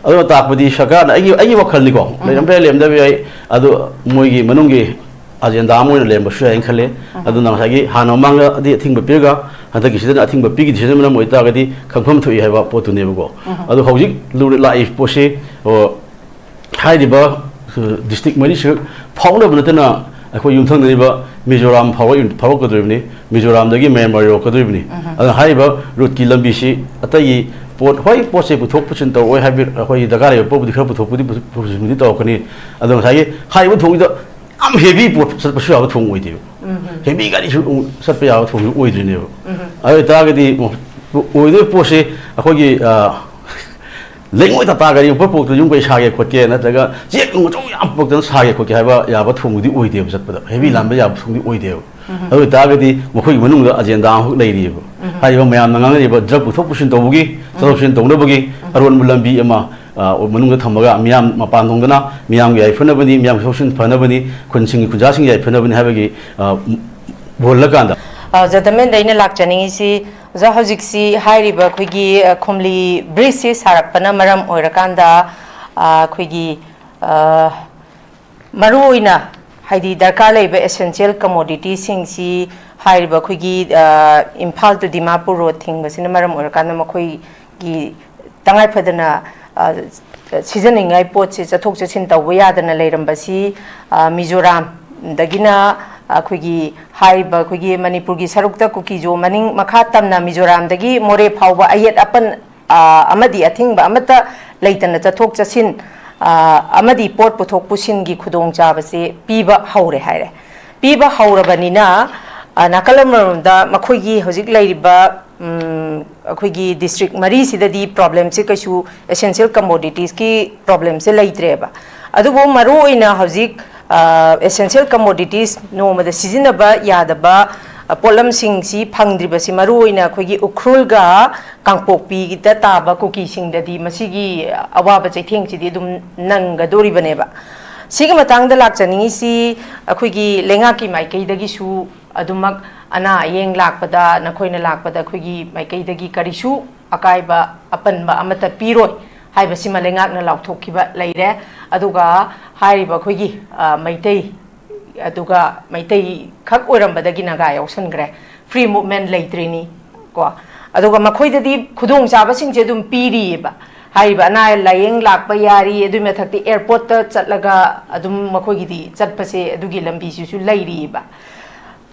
ꯑꯗꯨꯅ ꯇꯥꯛꯄꯗꯤ ꯁꯔꯀꯥꯔꯅ, ꯑꯩꯒꯤ, ꯑꯩꯒꯤ ꯋꯥꯈꯜꯅꯤꯀꯣ, ꯂꯩꯔꯝꯕ ꯌꯥꯏ, ꯂꯩꯔꯝꯗꯕ ꯌꯥꯏ, ꯑꯗꯨ ꯃꯣꯏꯒꯤ ꯃꯅꯨꯡꯒꯤ ꯑꯖꯦꯟꯗꯥ ꯑꯃ ꯑꯣꯏꯅ ꯂꯩꯔꯝꯕꯁꯨ ꯌꯥꯏꯅ ꯈꯜꯂꯦ꯫ ꯑꯗꯨꯅ ꯉꯁꯥꯏꯒꯤ ꯍꯥꯟꯅ ꯃꯃꯥꯡꯗꯗꯤ ꯑꯊꯤꯡꯕ ꯄꯤꯔꯒ ꯍꯟꯗꯛꯀꯤꯁꯤꯗꯅ ꯑꯊꯤꯡꯕ ꯄꯤꯈꯤꯗ꯭ꯔꯤꯁꯤꯅ ꯃꯔꯝ ꯑꯣꯏꯇꯥꯔꯒꯗꯤ ꯈꯪꯐꯝ ꯊꯣꯛꯏ ꯍꯥꯏꯕ ꯄꯣꯠꯇꯨꯅꯦꯕꯀꯣ꯫ ꯑꯗꯣ ꯍꯧꯖꯤꯛ ꯂꯨꯔ-, ꯂꯥꯛꯏ ꯄꯣꯠꯁꯤ, ꯑꯣ, ꯍꯥꯏꯔꯤꯕ, ꯑ, ꯗꯤꯁꯇ꯭ꯔꯤꯛ ꯃꯔꯤꯁꯤꯈꯛ ꯐꯥꯎꯅꯕ ꯅꯠꯇꯅ ꯑꯩꯈꯣꯏ ꯌꯨꯝꯊꯪꯅꯔꯤꯕ ꯃꯤꯖꯣꯔꯥꯝ ꯐꯥꯎꯔꯛ-, ꯐꯥꯎꯔꯛꯀꯗꯧꯔꯤꯕꯅꯤ꯫ ꯃꯤꯖꯣꯔꯥꯝꯗꯒꯤ ꯃꯌꯥꯟꯃꯥꯔ ꯌꯧꯔꯛꯀꯗꯧꯔꯤꯕꯅꯤ꯫ ꯑꯗꯨꯅ ꯍꯥꯏꯔꯤꯕ ꯔꯨꯠꯀꯤ ꯂꯝꯕꯤꯁꯤ ꯑꯇꯩꯒꯤ ꯄꯣꯠ, ꯍꯣꯏ, ꯄꯣꯠꯁꯦ ꯄꯨꯊꯣꯛ ꯄꯨꯁꯤꯟ ꯇꯧꯔꯛꯑꯣꯏ ꯍꯥꯏꯕ, ꯑꯩꯈꯣꯏ ꯗꯔꯀꯥꯔ ꯂꯩꯕ ꯄꯣꯠꯄꯨꯗꯤ ꯈꯔ ꯄꯨꯊꯣꯛꯄꯗꯤ ꯄꯨꯊꯣꯛ-, ꯄꯨꯁꯤꯟꯕꯨꯗꯤ ꯇꯧꯔꯛꯀꯅꯤ꯫ ꯑꯗꯣ ꯉꯁꯥꯏꯒꯤ ꯍꯥꯏꯔꯤꯕ ꯊꯣꯡꯁꯤꯗ ꯌꯥꯝ ꯍꯦꯚꯤ ꯄꯣꯠ ꯆꯠꯄꯁꯨ ꯌꯥꯕ ꯊꯣꯡ ꯑꯣꯏꯗꯦꯕ꯫ ꯍꯦꯚꯤ ꯒꯥꯔꯤꯁꯨ ꯑꯃꯨꯛ ꯆꯠꯄ ꯌꯥꯕ ꯊꯣꯡꯁꯨ ꯑꯣꯏꯗ꯭ꯔꯤꯅꯦꯕ꯫ ꯑꯗꯨ ꯑꯣꯏꯇꯥꯔꯒꯗꯤ ꯑꯃꯨꯛ ꯑꯣꯏꯗꯣꯏꯕ ꯄꯣꯠꯁꯦ ꯑꯩꯈꯣꯏꯒꯤ, ꯑ, ꯂꯩꯉꯣꯏ ꯇꯥꯇꯥ ꯒꯥꯔꯤ ꯑꯃ ꯄꯨꯔꯛꯇꯅ ꯌꯨꯝ ꯀꯩ ꯁꯥꯒꯦ ꯈꯣꯠꯀꯦ, ꯅꯠꯇ꯭ꯔꯒ ꯆꯦꯛ ꯅꯨꯡ ꯑꯆꯧꯕ ꯌꯥꯝ ꯄꯨꯔꯛꯇꯅ ꯁꯥꯒꯦ ꯈꯣꯠꯀꯦ ꯍꯥꯏꯕ ꯌꯥꯕ ꯊꯣꯡꯗꯨꯗꯤ ꯑꯣꯏꯗꯦꯕ ꯆꯠꯄꯗ꯫ ꯍꯦꯚꯤ ꯂꯥꯟꯕ ꯌꯥꯕ ꯊꯣꯡꯗꯤ ꯑꯣꯏꯗꯦꯕ꯫ ꯑꯗꯨ ꯑꯣꯏꯇꯥꯔꯒꯗꯤ ꯃꯈꯣꯏꯒꯤ ꯃꯅꯨꯡꯗ ꯑꯖꯦꯟꯗꯥ ꯑꯃꯈꯛ ꯂꯩꯔꯤꯑꯕ꯫ ꯍꯥꯏꯔꯤꯕ ꯃꯌꯥꯝꯅ ꯉꯥꯡꯅꯔꯤꯕ ꯗ꯭ꯔꯒ ꯄꯨꯊꯣꯛ ꯄꯨꯁꯤꯟ ꯇꯧꯕꯒꯤ, ꯆꯠꯊꯣꯛ ꯆꯠꯁꯤꯟ ꯇꯧꯅꯕꯒꯤ ꯑꯔꯣꯟꯕ ꯂꯝꯕꯤ ꯑꯃ, ꯑ, ꯃꯅꯨꯡꯗ ꯊꯝꯃꯒ ꯃꯤꯌꯥꯝ ꯃꯄꯥꯟ ꯊꯣꯡꯗꯅ ꯃꯤꯌꯥꯝꯒꯤ ꯌꯥꯏꯐꯅꯕꯅꯤ, ꯃꯤꯌꯥꯝꯒꯤ ꯆꯠꯊꯣꯛ ꯆꯠꯁꯤꯟ ꯐꯅꯕꯅꯤ, ꯈꯨꯟꯁꯤꯡꯒꯤ ꯈꯨꯟꯖꯥꯁꯤꯡꯒꯤ ꯌꯥꯏꯐꯅꯕꯅꯤ ꯍꯥꯏꯕꯒꯤ, ꯑ, ꯎꯍꯜꯂꯀꯥꯟꯗ꯫ ꯑ, ꯑꯣꯖꯥ ꯗꯃꯦꯟꯗ ꯑꯩꯅ ꯂꯥꯛꯆꯅꯤꯡꯉꯤꯁꯤ, ꯑꯣꯖꯥ, ꯍꯧꯖꯤꯛꯁꯤ ꯍꯥꯏꯔꯤꯕ ꯑꯩꯈꯣꯏꯒꯤ, ꯑ, ꯈꯣꯝꯂꯤ ꯕ꯭ꯔꯤꯖꯁꯤ ꯁꯥꯔꯛꯄꯅ ꯃꯔꯝ ꯑꯣꯏꯔꯀꯥꯟꯗ, ꯑ, ꯑꯩꯈꯣꯏꯒꯤ, ꯑ, ꯃꯔꯨꯑꯣꯏꯅ ꯍꯥꯏꯗꯤ ꯗꯔꯀꯥꯔ ꯂꯩꯕ essential commoditiesꯁꯤꯡꯁꯤ ꯍꯥꯏꯔꯤꯕ ꯑꯩꯈꯣꯏꯒꯤ, ꯑ, ꯏꯝꯐꯥꯜ to ꯗꯤꯃꯥꯄꯨꯔ ꯔꯣꯗ ꯊꯤꯡꯕꯁꯤꯅ ꯃꯔꯝ ꯑꯣꯏꯔꯀꯥꯟꯗ ꯃꯈꯣꯏꯒꯤ ꯇꯉꯥꯏ ꯐꯗꯅ, ꯑ, ꯁꯤꯖꯤꯟꯅꯅꯤꯡꯉꯥꯏ ꯄꯣꯠꯁꯦ ꯆꯠꯊꯣꯛ ꯆꯠꯁꯤꯟ ꯇꯧꯕ ꯌꯥꯗꯅ ꯂꯩꯔꯝꯕꯁꯤ, ꯑ, ꯃꯤꯖꯣꯔꯥꯝꯗꯒꯤꯅ ꯑꯩꯈꯣꯏꯒꯤ ꯍꯥꯏꯔꯤꯕ ꯑꯩꯈꯣꯏꯒꯤ ꯃꯅꯤꯄꯨꯔꯒꯤ ꯁꯔꯨꯛꯇ ꯀꯨꯀꯤꯖꯣ ꯃꯅꯤꯡ ꯃꯈꯥ ꯇꯝꯅ ꯃꯤꯖꯣꯔꯥꯝꯗꯒꯤ ꯃꯣꯔꯦ ꯐꯥꯎꯕ ꯑꯌꯦꯠ ꯑꯄꯟ, ꯑ, ꯑꯃꯗꯤ ꯑꯊꯤꯡꯕ ꯑꯃꯠꯇ ꯂꯩꯇꯅ ꯆꯠꯊꯣꯛ ꯆꯠꯁꯤꯟ, ꯑ, ꯑꯃꯗꯤ ꯄꯣꯠ ꯄꯨꯊꯣꯛ ꯄꯨꯁꯤꯟꯒꯤ ꯈꯨꯗꯣꯡꯆꯥꯕꯁꯦ ꯄꯤꯕ ꯍꯧꯔꯦ ꯍꯥꯏꯔꯦ꯫ ꯄꯤꯕ ꯍꯧꯔꯕꯅꯤꯅ, ꯑ, ꯅꯥꯀꯜ ꯑꯃꯔꯣꯝꯗ ꯃꯈꯣꯏꯒꯤ ꯍꯧꯖꯤꯛ ꯂꯩꯔꯤꯕ, ꯎꯝ, ꯑꯩꯈꯣꯏꯒꯤ ꯗꯤꯁꯇ꯭ꯔꯤꯛ ꯃꯔꯤꯁꯤꯗꯗꯤ ꯄ꯭ꯔꯣꯕ꯭ꯂꯦꯝꯁꯦ ꯀꯩꯁꯨ ꯑꯦꯁꯦꯟꯁꯤꯌꯦꯜ ꯀꯃꯣꯗꯤꯇꯤꯁꯀꯤ ꯄ꯭ꯔꯣꯕ꯭ꯂꯦꯝꯁꯦ ꯂꯩꯇ꯭ꯔꯦꯕ꯫ ꯑꯗꯨꯕꯨ ꯃꯔꯨꯑꯣꯏꯅ ꯍꯧꯖꯤꯛ, ꯑ, ꯑꯦꯁꯦꯟꯁꯤꯌꯦꯜ ꯀꯃꯣꯗꯤꯇꯤꯁ ꯅꯣꯡꯃꯗ ꯁꯤꯖꯤꯟꯅꯕ ꯌꯥꯗꯕ, ꯑ, ꯄꯣꯠꯂꯝꯁꯤꯡꯁꯤ ꯐꯪꯗ꯭ꯔꯤꯕꯁꯤ ꯃꯔꯨꯑꯣꯏꯅ ꯑꯩꯈꯣꯏꯒꯤ ꯎꯈ꯭ꯔꯨꯜꯒ ꯀꯥꯡꯄꯣꯛꯄꯤꯗ ꯇꯥꯕ ꯀꯨꯀꯤꯁꯤꯡꯗꯗꯤ ꯃꯁꯤꯒꯤ ꯑꯋꯥꯕ ꯆꯩꯊꯦꯡꯁꯤꯗꯤ ꯑꯗꯨꯝ ꯅꯪꯒꯗꯣꯔꯤꯕꯅꯦꯕ꯫ ꯁꯤꯒꯤ ꯃꯇꯥꯡꯗ ꯂꯥꯛꯆꯅꯤꯡꯉꯤꯁꯤ, ꯑꯩꯈꯣꯏꯒꯤ ꯂꯩꯉꯥꯛꯀꯤ ꯃꯥꯏꯀꯩꯗꯒꯤꯁꯨ ꯑꯗꯨꯃꯛ ꯑꯅꯥ ꯑꯌꯦꯡ ꯂꯥꯛꯄꯗ, ꯅꯈꯣꯏꯅ ꯂꯥꯛꯄꯗ ꯑꯩꯈꯣꯏꯒꯤ ꯃꯥꯏꯀꯩꯗꯒꯤ ꯀꯔꯤꯁꯨ ꯑꯀꯥꯏꯕ ꯑꯄꯟꯕ ꯑꯃꯠꯇ ꯄꯤꯔꯣꯏ ꯍꯥꯏꯕꯁꯤꯃ ꯂꯩꯉꯥꯛꯅ ꯂꯥꯎꯊꯣꯛꯈꯤꯕ ꯂꯩꯔꯦ꯫ ꯑꯗꯨꯒ ꯍꯥꯏꯔꯤꯕ ꯑꯩꯈꯣꯏꯒꯤ, ꯑ, ꯃꯩꯇꯩ, ꯑꯗꯨꯒ ꯃꯩꯇꯩ ꯈꯛ ꯑꯣꯏꯔꯝꯕꯗꯒꯤ ꯅꯥꯒꯥ ꯌꯥꯎꯁꯟꯈ꯭ꯔꯦ, ꯐ꯭ꯔꯤ ꯃꯨꯚꯃꯦꯟ ꯂꯩꯇ꯭ꯔꯤꯅꯤ ꯀꯣ꯫ ꯑꯗꯨꯒ ꯃꯈꯣꯏꯗꯗꯤ ꯈꯨꯗꯣꯡꯆꯥꯕꯁꯤꯡꯁꯦ ꯑꯗꯨꯝ ꯄꯤꯔꯤꯑꯕ꯫ ꯍꯥꯏꯔꯤꯕ ꯑꯅꯥ ꯂꯥꯏꯌꯦꯡ ꯂꯥꯛꯄ ꯌꯥꯔꯤ, ꯑꯗꯨꯒꯤ ꯃꯊꯛꯇ ꯑꯦꯌꯔꯄꯣꯔꯠꯇ ꯆꯠꯂꯒ ꯑꯗꯨꯝ ꯃꯈꯣꯏꯒꯤꯗꯤ ꯆꯠꯄꯁꯦ ꯑꯗꯨꯒꯤ ꯂꯝꯕꯤꯁꯤꯁꯨ ꯂꯩꯔꯤꯑꯕ꯫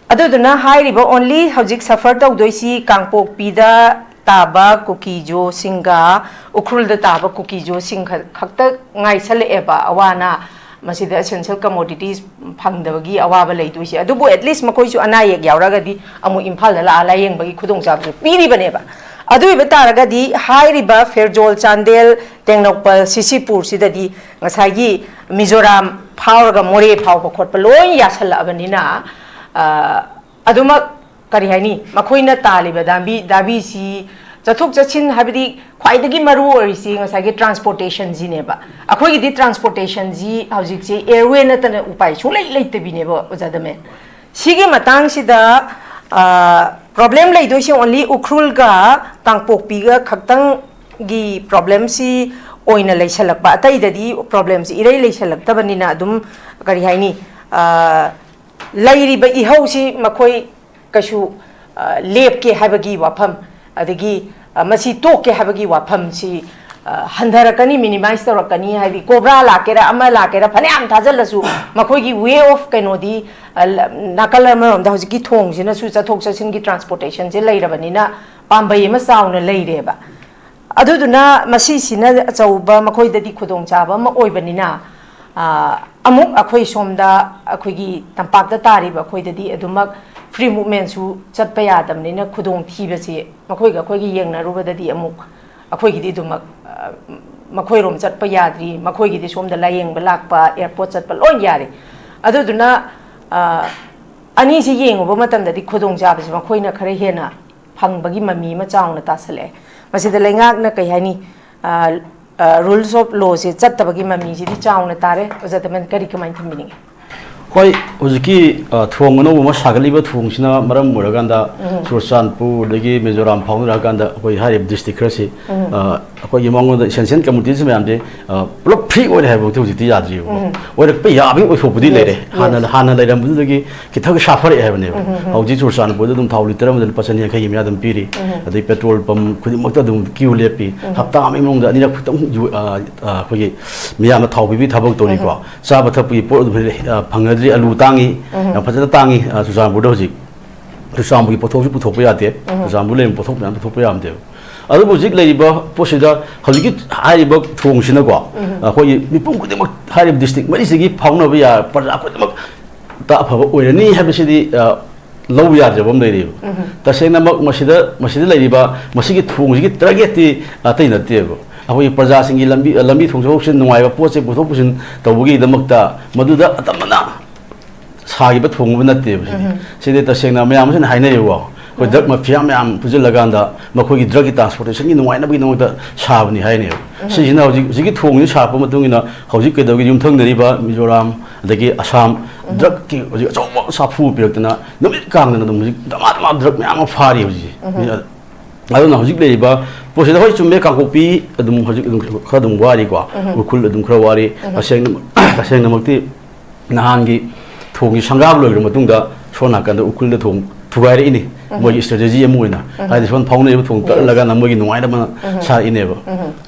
ꯑꯗꯨꯗꯨꯅ ꯍꯥꯏꯔꯤꯕ ꯑꯣꯟꯂꯤ ꯍꯧꯖꯤꯛ ꯁꯐꯔ ꯇꯧꯗꯣꯏꯁꯤ ꯀꯥꯡꯄꯣꯛꯄꯤꯗ ꯇꯥꯕ ꯀꯨꯀꯤꯖꯣꯁꯤꯡꯒ ꯎꯈ꯭ꯔꯨꯜꯗ ꯇꯥꯕ ꯀꯨꯀꯤꯖꯣꯁꯤꯡ ꯈ-, ꯈꯛꯇ ꯉꯥꯏꯁꯜꯂꯛꯑꯦꯕ ꯑꯋꯥ ꯑꯅꯥ, ꯃꯁꯤꯗ ꯑꯦꯁꯦꯟꯁꯤꯌꯦꯜ ꯀꯃꯣꯗꯤꯇꯤꯁ ꯐꯪꯗꯕꯒꯤ ꯑꯋꯥꯕ ꯂꯩꯗꯣꯏꯁꯦ꯫ ꯑꯗꯨꯕꯨ ꯑꯦꯠꯂꯤꯁ ꯃꯈꯣꯏꯁꯨ ꯑꯅꯥ ꯑꯌꯦꯛ ꯌꯥꯎꯔꯒꯗꯤ ꯑꯃꯨꯛ ꯏꯝꯐꯥꯜꯗ ꯂꯥꯛꯑ ꯂꯥꯏꯌꯦꯡꯕꯒꯤ ꯈꯨꯗꯣꯡꯆꯥꯕꯁꯨ ꯄꯤꯔꯤꯕꯅꯦꯕ꯫ ꯑꯗꯨ ꯑꯣꯏꯕ ꯇꯥꯔꯒꯗꯤ ꯍꯥꯏꯔꯤꯕ ꯐꯦꯔꯖꯣꯜ, ꯆꯥꯟꯗꯦꯜ, ꯇꯦꯡꯅꯧꯄꯜ, ꯁꯤꯁꯤꯄꯨꯔꯁꯤꯗꯗꯤ ꯉꯁꯥꯏꯒꯤ ꯃꯤꯖꯣꯔꯥꯝ ꯐꯥꯎꯔꯒ ꯃꯣꯔꯦ ꯐꯥꯎꯕ ꯈꯣꯠꯄ ꯂꯣꯏ ꯌꯥꯁꯜꯂꯛꯑꯕꯅꯤꯅ, ꯑ, ꯑꯗꯨꯃꯛ, ꯀꯔꯤ ꯍꯥꯏꯅꯤ, ꯃꯈꯣꯏꯅ ꯇꯥꯜꯂꯤꯕ ꯗꯥꯝꯕꯤ, ꯗꯥꯕꯤꯁꯤ ꯆꯠꯊꯣꯛ ꯆꯠꯁꯤꯟ, ꯍꯥꯏꯕꯗꯤ ꯈ꯭ꯋꯥꯏꯗꯒꯤ ꯃꯔꯨ ꯑꯣꯏꯔꯤꯁꯤ ꯉꯁꯥꯏꯒꯤ ꯇ꯭ꯔꯥꯟꯁꯄꯣꯔꯇꯦꯁꯟꯁꯤꯅꯦꯕ꯫ ꯑꯩꯈꯣꯏꯒꯤꯗꯤ ꯇ꯭ꯔꯥꯟꯁꯄꯣꯔꯇꯦꯁꯟꯁꯤ ꯍꯧꯖꯤꯛꯁꯦ ꯑꯦꯌꯔꯋꯦ ꯅꯠꯇꯅ ꯎꯄꯥꯏ ꯁꯨꯡꯂꯩ ꯂꯩꯇꯕꯤꯅꯦꯕ, ꯑꯣꯖꯥ ꯗꯃꯦ꯫ ꯁꯤꯒꯤ ꯃꯇꯥꯡꯁꯤꯗ, ꯑ, ꯄ꯭ꯔꯣꯕ꯭ꯂꯦꯝ ꯂꯩꯗꯣꯏꯁꯦ ꯑꯣꯟꯂꯤ ꯎꯈ꯭ꯔꯨꯜꯒ ꯀꯥꯡꯄꯣꯛꯄꯤꯒ ꯈꯛꯇꯪꯒꯤ ꯄ꯭ꯔꯣꯕ꯭ꯂꯦꯝꯁꯤ ꯑꯣꯏꯅ ꯂꯩꯁꯜꯂꯛꯄ, ꯑꯇꯩꯗꯗꯤ ꯄ꯭ꯔꯣꯕ꯭ꯂꯦꯝꯁꯤ ꯏꯔꯩ ꯂꯩꯁꯜꯂꯛꯇꯕꯅꯤꯅ ꯑꯗꯨꯝ, ꯀꯔꯤ ꯍꯥꯏꯅꯤ, ꯑ, ꯂꯩꯔꯤꯕ ꯏꯍꯧꯁꯤ ꯃꯈꯣꯏ ꯀꯩꯁꯨ, ꯑ, ꯂꯦꯞꯀꯦ ꯍꯥꯏꯕꯒꯤ ꯋꯥꯐꯝ, ꯑꯗꯒꯤ, ꯑ, ꯃꯁꯤ ꯇꯣꯛꯀꯦ ꯍꯥꯏꯕꯒꯤ ꯋꯥꯐꯝꯁꯤ, ꯍꯟꯊꯔꯛꯀꯅꯤ, ꯃꯤꯅꯤꯃꯥꯏꯁ ꯇꯧꯔꯛꯀꯅꯤ꯫ ꯍꯥꯏꯗꯤ ꯀꯣꯕ꯭ꯔꯥ ꯂꯥꯛꯀꯦꯔꯥ, ꯑꯃ ꯂꯥꯛꯀꯦꯔꯥ, ꯐꯅꯌꯥꯝ ꯊꯥꯖꯤꯜꯂꯁꯨ ꯃꯈꯣꯏꯒꯤ ꯋꯦ ꯑꯣꯐ ꯀꯩꯅꯣꯗꯤ, ꯅꯥꯀꯜ ꯑꯃꯔꯣꯝꯗ ꯍꯧꯖꯤꯛꯀꯤ ꯊꯣꯡꯁꯤꯅꯁꯨ ꯆꯠꯊꯣꯛ ꯆꯠꯁꯤꯟꯒꯤ ꯇ꯭ꯔꯥꯟꯁꯄꯣꯔꯇꯦꯁꯟꯁꯦ ꯂꯩꯔꯕꯅꯤꯅ ꯄꯥꯝꯕꯩ ꯑꯃ ꯆꯥꯎꯅ ꯂꯩꯔꯦꯕ꯫ ꯑꯗꯨꯗꯨꯅ ꯃꯁꯤꯁꯤꯅ ꯑꯆꯧꯕ ꯃꯈꯣꯏꯗꯗꯤ ꯈꯨꯗꯣꯡꯆꯥꯕ ꯑꯃ ꯑꯣꯏꯕꯅꯤꯅ, ꯑꯃꯨꯛ ꯑꯩꯈꯣꯏ ꯁꯣꯝꯗ, ꯑꯩꯈꯣꯏꯒꯤ ꯇꯝꯄꯥꯛꯇ ꯇꯥꯔꯤꯕ ꯑꯩꯈꯣꯏꯗꯗꯤ ꯑꯗꯨꯃꯛ ꯐ꯭ꯔꯤ ꯃꯨꯞꯃꯦꯟꯁꯨ ꯆꯠꯄ ꯌꯥꯗꯕꯅꯤꯅ ꯈꯨꯗꯣꯡꯊꯤꯕꯁꯤ ꯃꯈꯣꯏꯒ ꯑꯩꯈꯣꯏꯒꯤ ꯌꯦꯡꯅꯔꯨꯕꯗꯗꯤ ꯑꯃꯨꯛ ꯑꯩꯈꯣꯏꯒꯤꯗꯤ ꯑꯗꯨꯃꯛ ꯃꯈꯣꯏꯔꯣꯝ ꯆꯠꯄ ꯌꯥꯗ꯭ꯔꯤ, ꯃꯈꯣꯏꯒꯤꯗꯤ ꯁꯣꯝꯗ ꯂꯥꯏꯌꯦꯡꯕ ꯂꯥꯛꯄ, ꯑꯦꯌꯥꯔꯄꯣꯔꯠ ꯆꯠꯄ ꯂꯣꯏ ꯌꯥꯔꯤ꯫ ꯑꯗꯨꯗꯨꯅ ꯑꯅꯤꯁꯤ ꯌꯦꯡꯉꯨꯕ ꯃꯇꯝꯗꯗꯤ ꯈꯨꯗꯣꯡꯆꯥꯕꯁꯤ ꯃꯈꯣꯏꯅ ꯈꯔ ꯍꯦꯟꯅ ꯐꯪꯕꯒꯤ ꯃꯃꯤ ꯑꯃ ꯆꯥꯎꯅ ꯇꯥꯁꯜꯂꯛꯑꯦ꯫ ꯃꯁꯤꯗ ꯂꯩꯉꯥꯛꯅ ꯀꯩ ꯍꯥꯏꯅꯤ, ꯔꯨꯜꯁ ꯑꯣꯐ ꯂꯣꯁꯦ ꯆꯠꯇꯕꯒꯤ ꯃꯃꯤꯁꯤꯗꯤ ꯆꯥꯎꯅ ꯇꯥꯔꯦ꯫ ꯑꯣꯖꯥ ꯇꯃꯟ, ꯀꯔꯤ ꯀꯃꯥꯏꯅ ꯊꯝꯕꯤꯅꯤꯡꯉꯤ? ꯍꯣꯏ, ꯍꯧꯖꯤꯛꯀꯤ ꯊꯣꯡ ꯑꯅꯧꯕ ꯑꯃ ꯁꯥꯒꯠꯂꯤꯕ ꯊꯣꯡꯁꯤꯅ ꯃꯔꯝ ꯑꯣꯏꯔꯀꯥꯟꯗ ꯆꯨꯔꯆꯥꯟꯄꯨꯔ ꯑꯗꯒꯤ ꯃꯤꯖꯣꯔꯥꯝ ꯐꯥꯎꯅꯔꯀꯥꯟꯗ ꯑꯩꯈꯣꯏ ꯍꯥꯏꯔꯤꯕ ꯗꯤꯁꯇ꯭ꯔꯤꯛ ꯈꯔꯁꯤ ꯑꯩꯈꯣꯏꯒꯤ ꯃꯉꯣꯟꯗ ꯏꯁꯦꯟꯁꯤꯌꯦꯜ ꯀꯝꯃꯣꯗꯤꯇꯤꯁ ꯃꯌꯥꯝꯁꯦ ꯄꯨꯂꯞ ꯐ꯭ꯔꯤ ꯑꯣꯏꯔꯦ ꯍꯥꯏꯕꯃꯛꯇꯤ ꯍꯧꯖꯤꯛꯇꯤ ꯌꯥꯗ꯭ꯔꯤꯕꯀꯣ꯫ ꯑꯣꯏꯔꯛꯄ ꯌꯥꯕꯒꯤ ꯑꯣꯏꯊꯣꯛꯄꯗꯤ ꯂꯩꯔꯦ꯫ ꯍꯥꯟꯅ ꯍꯥꯟꯅ ꯂꯩꯔꯝꯕꯗꯨꯗꯒꯤ ꯈꯤꯇꯪ ꯁꯥꯐꯔꯛꯑꯦ ꯍꯥꯏꯕꯅꯦꯕ꯫ ꯍꯧꯖꯤꯛ ꯆꯨꯔꯆꯥꯟꯄꯨꯔꯗ ꯑꯗꯨꯝ ꯊꯥꯎ ꯂꯤꯇꯔ ꯑꯃꯗ ꯂꯨꯄꯥ ꯆꯅꯤ ꯌꯥꯡꯈꯩꯒꯤ ꯃꯌꯥ ꯑꯗꯨꯝ ꯄꯤꯔꯤ꯫ ꯑꯗꯩ ꯄꯦꯇ꯭ꯔꯣꯜ ꯄꯝ ꯈꯨꯗꯤꯡꯃꯛꯇ ꯑꯗꯨꯝ ꯀ꯭ꯌꯨ ꯂꯦꯞꯄꯤ꯫ ꯍꯞꯇꯥ ꯑꯃꯒꯤ ꯃꯅꯨꯡꯗ ꯑꯅꯤꯔꯛ ꯈꯛꯇꯪ ꯑꯩꯈꯣꯏꯒꯤ ꯃꯤꯌꯥꯝꯗ ꯊꯥꯎ ꯄꯤꯕꯤ ꯊꯕꯛ ꯇꯧꯔꯤꯀꯣ꯫ ꯆꯥꯕ ꯊꯛꯄꯒꯤ ꯄꯣꯠ ꯑꯗꯨꯝ ꯐꯪꯅꯗ꯭ꯔꯤ꯫ ꯑꯂꯨ ꯇꯥꯡꯉꯤ, ꯌꯥꯝ ꯐꯖꯅ ꯇꯥꯡꯉꯤ ꯆꯨꯔꯆꯥꯟꯄꯨꯔꯗ ꯍꯧꯖꯤꯛ꯫ ꯆꯨꯔꯆꯥꯟꯄꯨꯔꯒꯤ ꯄꯣꯠꯊꯣꯛꯁꯨ ꯄꯨꯊꯣꯛꯄ ꯌꯥꯗꯦ꯫ ꯆꯨꯔꯆꯥꯟꯄꯨꯔ ꯂꯩꯔꯤꯕ ꯄꯣꯠꯊꯣꯛ ꯃꯌꯥꯝ ꯄꯨꯊꯣꯛꯄ ꯌꯥꯗꯦꯕ꯫ ꯑꯗꯨꯕꯨ ꯍꯧꯖꯤꯛ ꯂꯩꯔꯤꯕ ꯄꯣꯠꯁꯤꯗ ꯍꯧꯖꯤꯛꯀꯤ ꯍꯥꯏꯔꯤꯕ ꯊꯣꯡꯁꯤꯅꯀꯣ, ꯑꯩꯈꯣꯏꯒꯤ ꯃꯤꯄꯨꯝ ꯈꯨꯗꯤꯡꯃꯛ ꯍꯥꯏꯔꯤꯕ ꯗꯤꯁꯇ꯭ꯔꯤꯛ ꯃꯔꯤꯁꯤꯒꯤ ꯐꯥꯎꯅꯕ ꯌꯥ ꯄ꯭ꯔꯖꯥ ꯈꯨꯗꯤꯡꯃꯛꯇ ꯑꯐꯕ ꯑꯣꯏꯔꯅꯤ ꯍꯥꯏꯕꯁꯤꯗꯤ ꯂꯧꯕ ꯌꯥꯗ꯭ꯔꯕ ꯑꯃ ꯂꯩꯔꯤꯕ꯫ ꯇꯁꯦꯡꯅꯃꯛ ꯃꯁꯤꯗ ꯃꯁꯤꯗ ꯂꯩꯔꯤꯕ ꯃꯁꯤꯒꯤ ꯊꯣꯡꯁꯤꯒꯤ ꯇꯥꯔꯒꯦꯠꯇꯤ ꯑꯇꯩ ꯅꯠꯇꯦꯕ꯫ ꯑꯩꯈꯣꯏꯒꯤ ꯄ꯭ꯔꯖꯥꯁꯤꯡꯒꯤ ꯂꯝꯕꯤ ꯂꯝꯕꯤ ꯊꯣꯡ ꯆꯠꯊꯣꯛ ꯆꯠꯁꯤꯟ ꯅꯨꯡꯉꯥꯏꯕ ꯄꯣꯠ ꯆꯩ ꯄꯨꯊꯣꯛ ꯄꯨꯁꯤꯟ ꯇꯧꯕꯒꯤꯗꯃꯛꯇ ꯃꯗꯨꯗ ꯑꯇꯝꯕꯅ ꯁꯥꯈꯤꯕ ꯊꯣꯡ ꯑꯃ ꯅꯠꯇꯦꯕ ꯁꯤꯗꯤ꯫ ꯁꯤꯗꯤ ꯇꯁꯦꯡꯅ ꯃꯌꯥꯝ ꯑꯁꯤꯅ ꯍꯥꯏꯅꯔꯤꯕꯀꯣ, ꯑꯩꯈꯣꯏ ꯗ꯭ꯔꯒ ꯃꯥꯐꯤꯌꯥ ꯃꯌꯥꯝ ꯄꯨꯟꯁꯤꯜꯂꯀꯥꯟꯗ ꯃꯈꯣꯏꯒꯤ ꯗ꯭ꯔꯒꯀꯤ ꯇ꯭ꯔꯥꯟꯁꯄꯣꯔꯇꯦꯁꯟꯒꯤ ꯅꯨꯡꯉꯥꯏꯅꯕꯒꯤꯗꯃꯛꯇ ꯁꯥꯕꯅꯤ ꯍꯥꯏꯅꯦꯕ꯫ ꯁꯤꯁꯤꯅ ꯍꯧꯖꯤꯛ ꯍꯧꯖꯤꯛꯀꯤ ꯊꯣꯡꯁꯤ ꯁꯥꯔꯛꯄ ꯃꯇꯨꯡ ꯏꯟꯅ ꯍꯧꯖꯤꯛ ꯀꯩꯗꯧꯒꯦ, ꯌꯨꯝꯊꯪꯅꯔꯤꯕ ꯃꯤꯖꯣꯔꯥꯝ ꯑꯗꯒꯤ ꯑꯁꯥꯝ ꯗ꯭ꯔꯒꯀꯤ ꯍꯧꯖꯤꯛ ꯑꯆꯧꯕ ꯁꯥꯐꯨ ꯄꯤꯔꯛꯇꯅ ꯅꯨꯃꯤꯠ ꯀꯥꯡꯗꯅ ꯑꯗꯨꯝ ꯍꯧꯖꯤꯛ ꯗꯃꯥ ꯗꯃꯥ ꯗ꯭ꯔꯒ ꯃꯌꯥꯝ ꯑꯃ ꯐꯥꯔꯤ ꯍꯧꯖꯤꯛꯁꯦ꯫ ꯑꯗꯨꯅ ꯍꯧꯖꯤꯛ ꯂꯩꯔꯤꯕ ꯄꯣꯠꯁꯤꯗ, ꯍꯣꯏ, ꯆꯨꯝꯃꯦ, ꯀꯥꯡꯄꯣꯛꯄꯤ ꯑꯗꯨꯝ ꯍꯧꯖꯤꯛ ꯑꯗꯨꯝ ꯈꯔ ꯑꯗꯨꯝ ꯋꯥꯔꯤꯀꯣ, ꯎꯈ꯭ꯔꯨꯜ ꯑꯗꯨꯝ ꯈꯔ ꯋꯥꯔꯤ꯫ ꯇꯁꯦꯡꯅ ꯇꯁꯦꯡꯅꯃꯛꯇꯤ ꯅꯍꯥꯟꯒꯤ ꯊꯣꯡꯒꯤ ꯁꯪꯒꯥꯕ ꯂꯣꯏꯈ꯭ꯔ ꯃꯇꯨꯡꯗ ꯁꯣꯝ ꯅꯥꯀꯟꯗ ꯎꯈ꯭ꯔꯨꯜꯗ ꯊꯣꯡ ꯊꯨꯒꯥꯏꯔꯛꯏꯅꯤ꯫ ꯃꯣꯏꯒꯤ ꯁ꯭ꯇ꯭ꯔꯦꯇꯦꯖꯤ ꯑꯃ ꯑꯣꯏꯅ, ꯍꯥꯏꯗꯤ ꯁꯣꯝ ꯐꯥꯎꯅꯔꯤꯕ ꯊꯣꯡ ꯇꯠꯂꯒꯅ ꯃꯣꯏꯒꯤ ꯅꯨꯡꯉꯥꯏꯅꯕ ꯁꯥꯔꯛꯏꯅꯦꯕ꯫